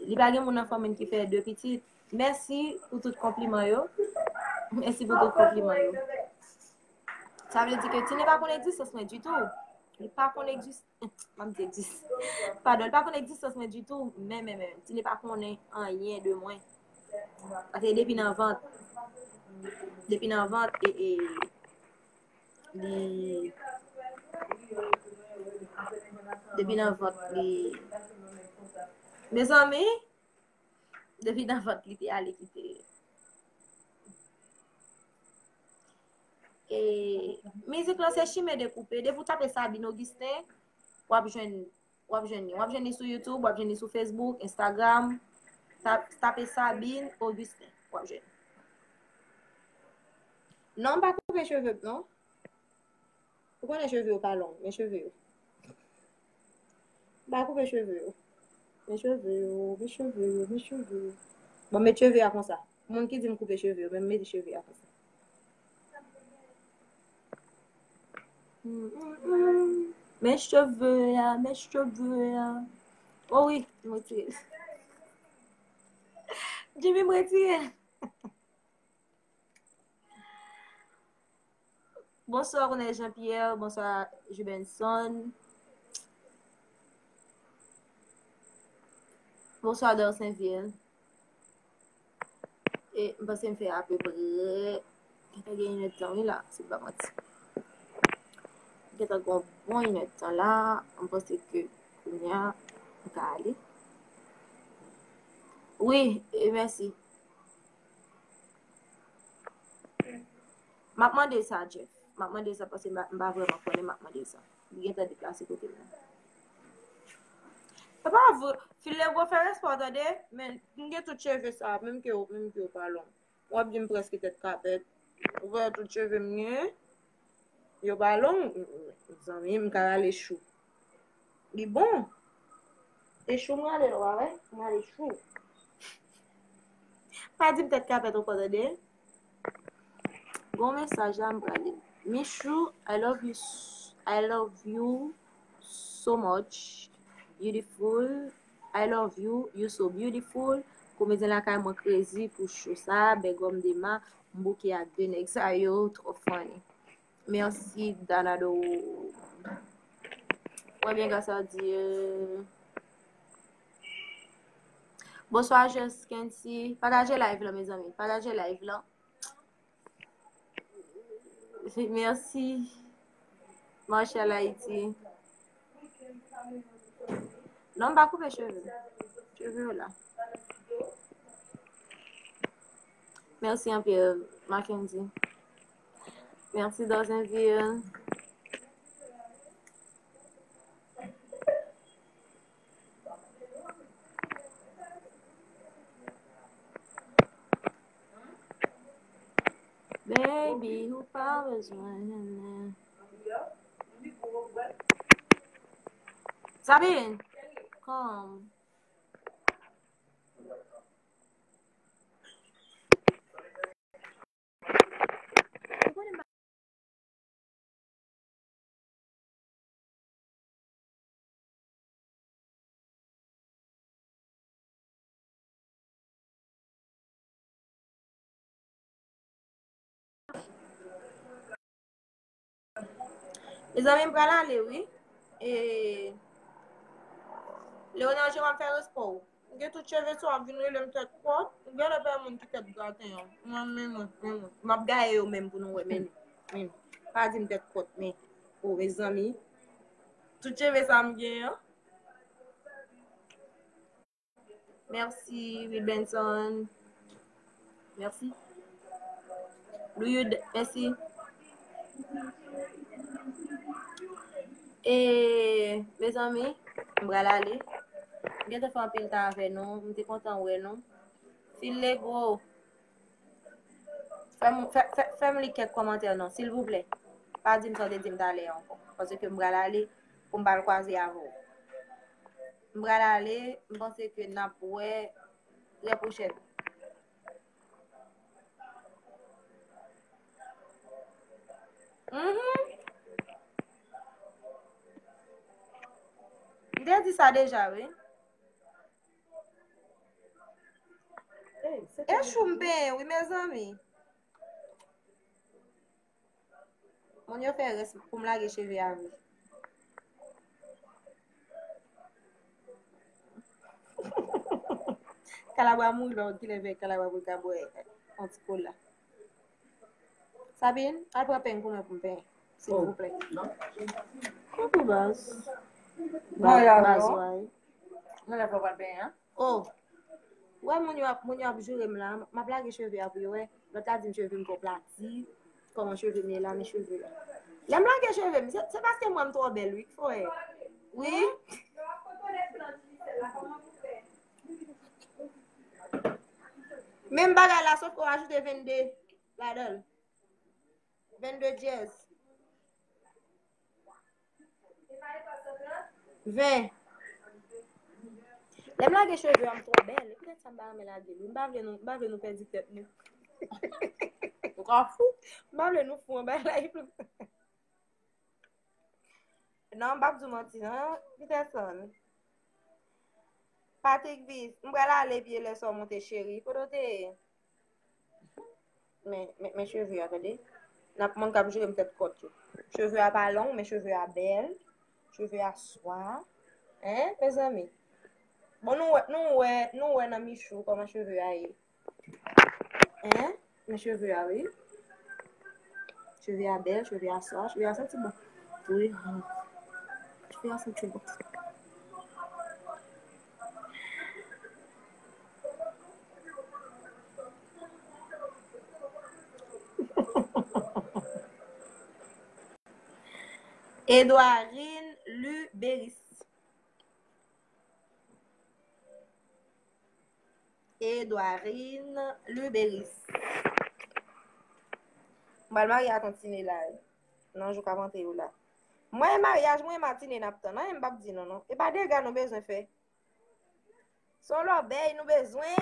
li pa gen moun nan fanmi l ki fè de pitit. Mèsi pou tout konpliman yo. Mèsi pou tout konpliman yo. Sa vle di ke Tine pa konn egzistans mwen ditou. Li pa konn egzis-, m ap di egzis-, padon, li pa konn egzistans mwen ditou. Men, men, men, Tine pa konnen anyen de mwen. Paske depi nan vant, depi nan vant, e, e, li, depi nan vant, li, mezanmi, depi nan vant, li te ale kite. E, mizik lan se chimen dekoupe. Depi w tape Sabine Augustin, w ap jwenn, w ap jwenn li. W ap jwenn li sou YouTube, w ap jwenn li sou Facebook, Instagram. Ta-, tape Sabine Augustin, w ap jwenn. Non, m pa koupe cheve m, non. Ou konnen cheve yo pa long, men cheve yo. M pa koupe cheve yo. Men cheve yo, men cheve yo, men cheve yo. Bon, met cheve a konsa. Moun ki di m koupe cheve yo, men m mete cheve a konsa. Mm, mm, mm. Men cheve a, men cheve a. Oh wi, m retire l. Jimmy, m retire l. Bonswa, Ronel Jean-Pierre. Bonswa, Jubenson. Bonswa, Dorsenville. E m panse m fè apeprè, gentan gen inèdtan, wi, la, si m pa manti. Gentan gen yon bon inèdtan la. M panse ke kounye a, m ka ale. Wi, e mèsi. M ap mande sa, Jeff. M ap mande sa paske m pa, m pa vrèman konnen, m ap mande sa. Li gentan deplase kote l la. Se pa vre. Filego, fè respè w, tande. Men, m gen tout cheve sa, menm ke w, menm ke w pa long. W ap di m prèske tèt kapèt. Ou wè tout cheve m gen? Yo pa long. Zanmi, m ka rale chou. Li bon. E chou m rale l, w pa wè? M rale chou. Pa di m tèt kapèt ankò, tande. Gon mesaj la, m pral li. Michou, I love you s- I love you so much. Beautiful. I love you. You so beautiful. Komedyen lakay mwen crazy pou show sa. Bègòm Dema, m bouke ak de nèg sa yo. Twò funny. Mèsi, Danado. Mwen byen, gras a Dye. Bonswa, Jens Kensi. Pataje live la, mezanmi. Pataje live la. Mèsi. Marshall Haiti. Non, m pa koupe cheve. Cheve yo la. Mèsi anpil, Mackenzie. Mèsi, Dorsenville. Baby, ou pa bezwen. Sabine, come. Mezanmi, m pral ale, wi. E, Leonel Jean, m ap fè respè w. M gen tout cheve sa, w ap vin rele m tèt kòt. M gen lè pa moun ki tèt graten an. Mwen, men nou, men nou. M ap gaye yo menm pou nou wè, men nou. Men nou. Pa di m tèt kòt, men. O, mezanmi. Tout cheve sa m gen an. Mèsi, Wilbenson. Mèsi. Luyud, mèsi. E, mezanmi, m pral ale. M gentan fè anpil tan avè nou. M te kontan wè nou. Filego. Fè m, fè, fè, fè m li kèk kòmantè non, silvouplè. Pa di m sa w te di m talè a ankò. Paske m pral ale pou m pa al kwaze avè w. M pral ale, m panse ke n ap wè trè pwochèn. Mhm. M te di sa deja, wi. E chou m penyen, wi, mezanmi. Moun yo fè rès pou m lage cheve a vre. Kalabwa mouri lò, kilè vè kalabwa pou l ka bwè yon ti kola. Sabine, al pran peny pou mwen pou m penyen, silvouplè. Kòman baz? Baz, baz, wi. Mwen lè fò pral penyen, an? Oh. Wè moun yo ap, moun yo ap joure m la, m ap lage cheve a pou yo wè. Lòt la di m cheve m twò plati. Kòman cheve m ye la, men cheve. Lè m lage cheve m, se, se paske m wè m twò bèl, wi, ki fè w wè. Wi. Menm bagay la, sof ke w ajoute vennde ladan l. Vennde dyèz. Ven. Lè m lage cheve a, m twò bèl. E poutèt sa m pa renmen lage li. M pa vle nou, m pa vle nou pèdi tèt nou. Ou ka fou. M pa vle nou fou anba live la. Non, m p ap di w manti, non, Peterson. Patrick Vis, m pral ale byen lè sa w monte, cheri. Kote w te ye? Men, men, men cheve a, tande. N ap moun k ap jere m tèt kòt yo. Cheve a pa long, men cheve a bèl. Cheve a swa. Hein, mezanmi? Bon, nou wè, nou wè, nou wè nan Michou kòman cheve a ye. Hein? Men cheve a, wi. Cheve a bèl, cheve a swa, cheve a santi bon. Wi. Cheve a santi bon. Edouarine Luberis. Edouarine Luberis. M pral marye ak yon tine la, wi. Nan jou k ap antre yo la. Mwen, maryaj mwen, matine n ap tann. Anyen m p ap di nou, non. E pa dega nou bezwen fè. Se yon lòbèy nou bezwen.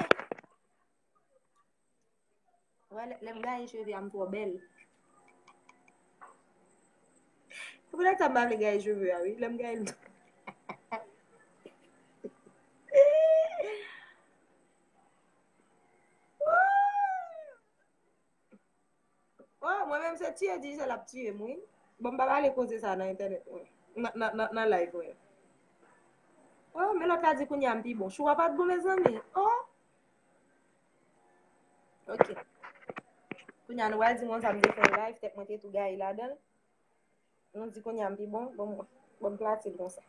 Wè, lè, lè m gaye cheve a, m twò bèl. Se poutèt sa m pa vle gaye cheve a, wi. Lè m gaye l, m twò Oh, mwen menm se tiye Digicel ap tiye m, wi. Bon, m pa pale koze sa nan entènèt mwen. Nan, nan, nan, nan live mwen. Oh, men lòt la di kounye a m pi bon. Chou a pa t bon, mezanmi. Oh. Ok. Kounye a nou pral di m konsa m te fè yon live, tèt mwen te tou gaye ladan l. Nou di kounye a m pi bon, bon, bon, m plati l konsa.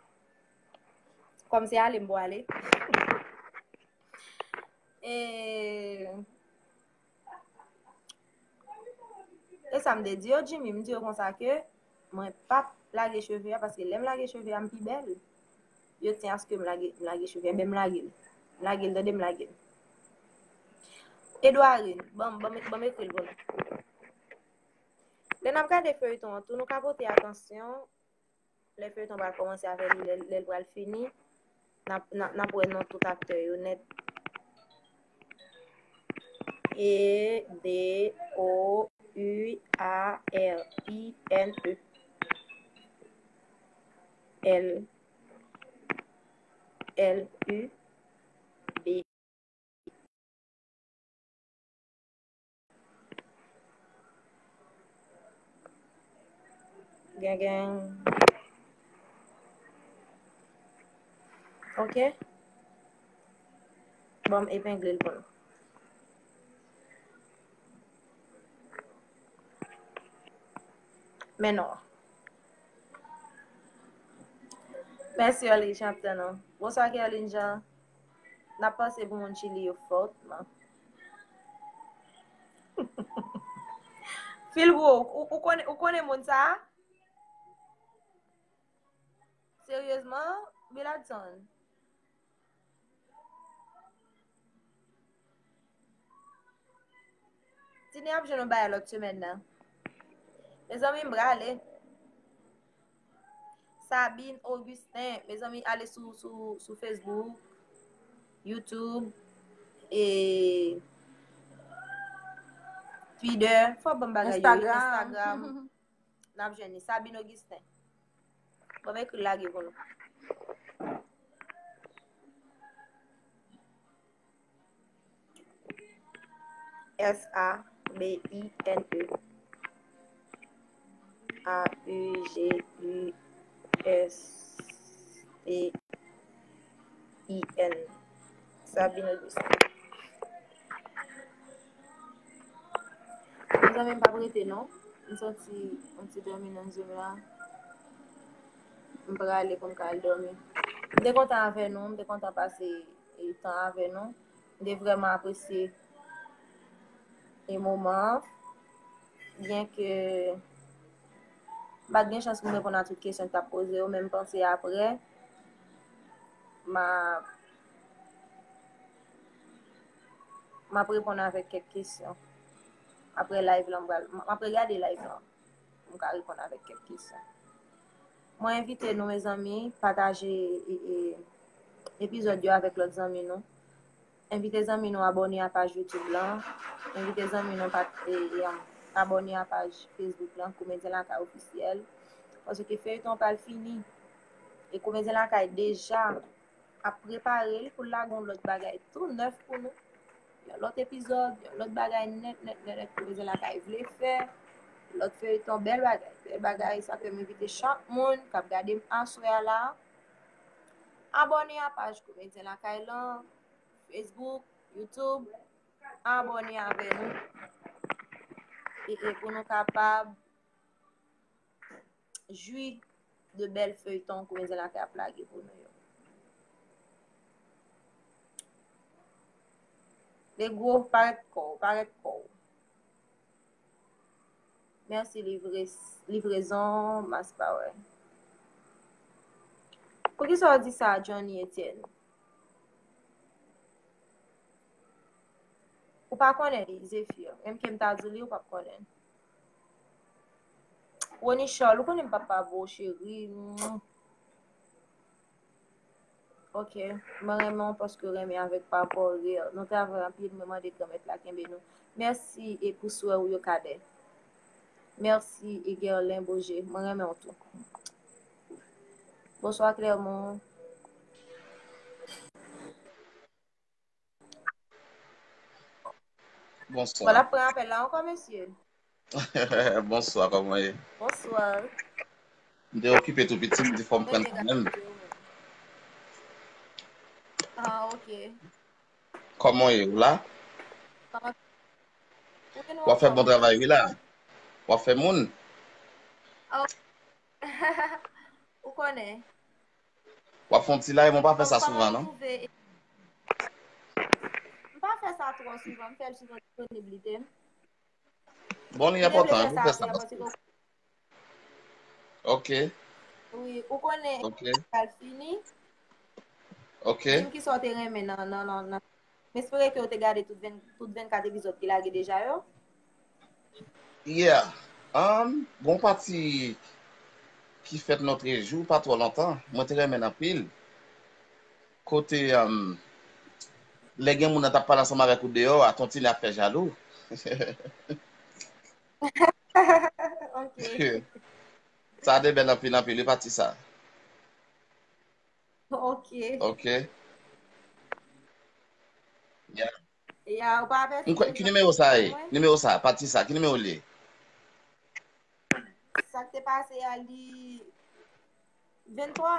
Kòm se ale m pou ale. E, e sa m te di yo, Jimmy, m di yo konsa ke mwen p ap lage cheve a, paske lè m lage cheve a, m pi bèl. Yo tyen aske m lage, m lage cheve a, ben m lage l. M lage l, tande, m lage l. Edouarine, ban m, ban m, ban m ekri l pou nou. Lè n ap gade feyton an tou, nou ka pote atansyon lè feyton pral kòmanse avè li, lè, lè l pral fini, n ap, n ap, n ap wè non tout aktè yo nèt. E, D, O, U, A, R, I, N, E. L, L, U, B. Gen, gen. Ok. Bon, m epengle l pou nou. Men non. Mèsi, Arline, chanpyon nou. Bonswa, Kerline Jean. N ap panse pou moun Chili yo fòtman. Phil Rock, ou, ou konnen, ou konnen moun sa a? Seryezman, Biladson. Tine ap jwenn yon bagay lòt semèn nan. Mezanmi, m prale. Sabine Augustin. Mezanmi, ale sou, sou, sou Facebook, YouTube, e Twitter. Fò ban m bagay yo, wi. Instagram. Instagram. N ap jwenn li. Sabine Augustin. Bon, m ekri lage pou nou. S A B I N E. A U G U S T I N. Sabine Augustin. Mezanmi, m p ap rete non. M santi yon ti dòmi nan je m la. M prale pou m ka al dòmi. M te kontan avè nou, m te kontan pase e, tan avè nou. M te vrèman apresye e moman an. Byenke m pa t gen chans pou m reponn a tout kesyon k t ap poze yo, men m panse apre, m a, m ap reponn avèk kèk kesyon. Apre live lan, m pral, m ap regade live lan. M ka reponn avèk kèk kesyon. Mwen envite nou, mezanmi, pataje e, e, epizòd yo avèk lòt zanmi nou. Envite zanmi nou abòne a paj YouTube lan. Envite zanmi nou pa, e, e, abòne a paj Facebook lan, Komedyen Lakay Ofisyèl. Paske feyton an pral fini. E Komedyen Lakay deja ap prepare l pou l lage yon lòt bagay tou nèf pou nou. Yon lòt epizòd, yon lòt bagay nèt, nèt, nèt, nèt Komedyen Lakay vle fè. Lòt feyton, bèl bagay, bèl bagay. Sa fè m envite chak moun k ap gade m aswè a la, abòne a paj Komedyen Lakay lan, Facebook, YouTube, abòne avè nou. E, e pou nou kapab jwi de bèl feyton Komedyen Lakay ap lage pou nou yo. Negro, parèt kò w, parèt kò w. Mèsi livre-, livrezon, mas pa wè. Poukisa w di sa, Johnny Etienne? Ou pa konnen li, Zéphir. Menm ke m ta di w li, ou p ap konnen. Rony Charles, ou konnen m papa bo, cheri. Ok, mwen renmen w paske w renmen avèk papa w reyèl. Nou travay anpil, mwen mande Granmèt la kenbe nou. Mèsi e pou swè ou yo, Kadè. Mèsi e Guerlin Boje, mwen renmen w tou. Bonswa, Clermont. Bonswa. Bon, l ap pran apèl la ankò, mesye. Bonswa, kòman ye? Bonswa. M te okipe tou piti, m di fò m pran kanmenm. Ah, ok. Kòman ye, ou la? W ap fè bon travay, wi, la. W ap fè moun. Ou konnen. W ap fè yon ti live, mwen pa fè sa souvan, non. M pa fè sa twò souvan, m fè l sou disponiblite m. Bon, li enpòtan, wi, pou fè sa. Ok. Wi, ou konnen, ok, pral fini. Ok. Di m kisa w te renmen nan, nan, nan, nan. M espere ke w te gade tout ven, tout vennkat epizòd ki lage deja yo. Yeah. Um, gon pati ki fèt lòtrejou, pa twò lontan. Mwen te renmen l anpil. Kote, um, lè gen moun nan t ap pale ansanm avèk ou deyò a, Tontine ap fè jalou. Ok. Sa te bèl anpil, anpil, wi, pati sa. Ok. Ok. Yeah. Ya, ou pa avèti m. Ki nimewo sa ye? Nimewo sa, pati sa, ki nimewo li ye? Sa k te pase a, li venntwa,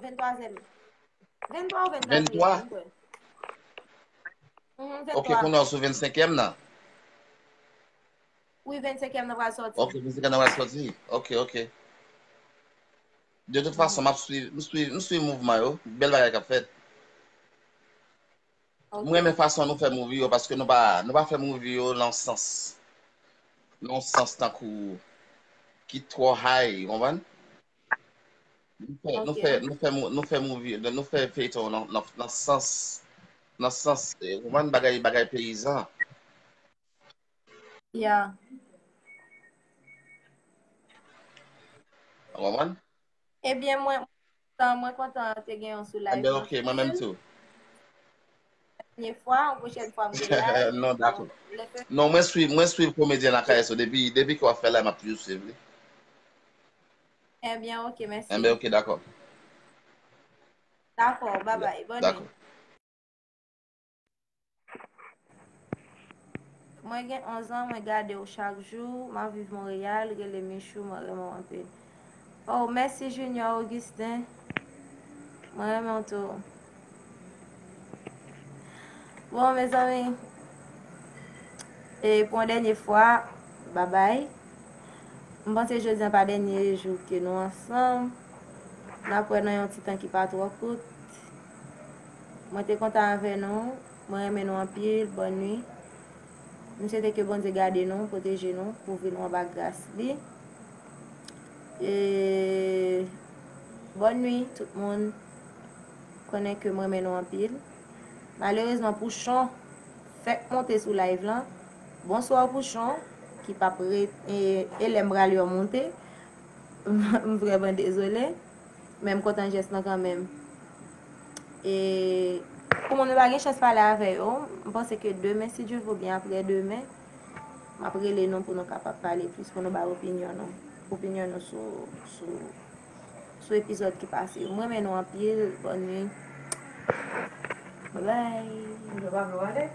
venntwazyèm. Venntwa ou venntwa? Venntwa? Mhm, ok, venntwa. Kounye a w sou vennsenkyèm nan? Wi, vennsenkyèm nan pral sòti. Ok, vennsenkyèm nan pral sòti. Ok, ok. De tout fason, m ap swiv, m swiv, m swiv mouvman yo. Bèl bagay k ap fèt. Ok. Mwen renmen fason nou fè movie yo, paske nou pa, nou pa fè movie yo nan sans, nan sans tankou ki twò high, ou konprann? Nou fè, nou fè, nou fè mo-, nou fè movie, nou fè feyton nan, nan, nan sans, nan sans, eh, ou konprann, bagay, bagay peyizan. Ya. Ou konprann? Ebyen, mwen, mwen kontan te gen yon sou live. Ebyen, ok, mwen menm tou. Dènye fwa, yon pwochèn fwa m gen live. Non, dakò. Non, mwen swiv, mwen swiv Komedyen Lakay yo depi, depi ke w ap fè live, m ap toujou swiv li. Ebyen, ok, mèsi. Ebyen, ok, dakò. Dakò, babay, bòn nwit. Dakò. Mwen gen onz an, mwen gade w chak jou, m ap viv Monreyal, rele Michou, mwen renmen w anpil. Oh, mèsi Junior Augustin. Mwen renmen w tou. Bon, mezanmi, e pou yon dènye fwa, babay. M panse jodi a pa dènye jou ke nou ansanm. N ap wè nan yon ti tan ki pa twò kout. Mwen te kontan avè nou. Mwen renmen nou anpil. Bòn nwi. M swete ke Bondye gade nou, pwoteje nou, kouvri nou anba gras li. E bòn nwi, tout moun. Konnen ke m renmen nou anpil. Malerezman, Pouchon fèk monte sou live lan. Bonswa, Pouchon, ki p ap ret, e, e lè m prale w monte. M vrèman dezole. Men m kontan jès lan kanmenm. E pou moun mwen pa gen chans pale avè yo, m panse ke demen, si Dye vle, oubyen aprè demen, m ap rele nou pou nou kapab pale plis, pou nou bay opinyon nou, opinyon nou sou, sou, sou epizòd ki pase yo. M renmen nou anpil. Bòn nwi. Bye bye.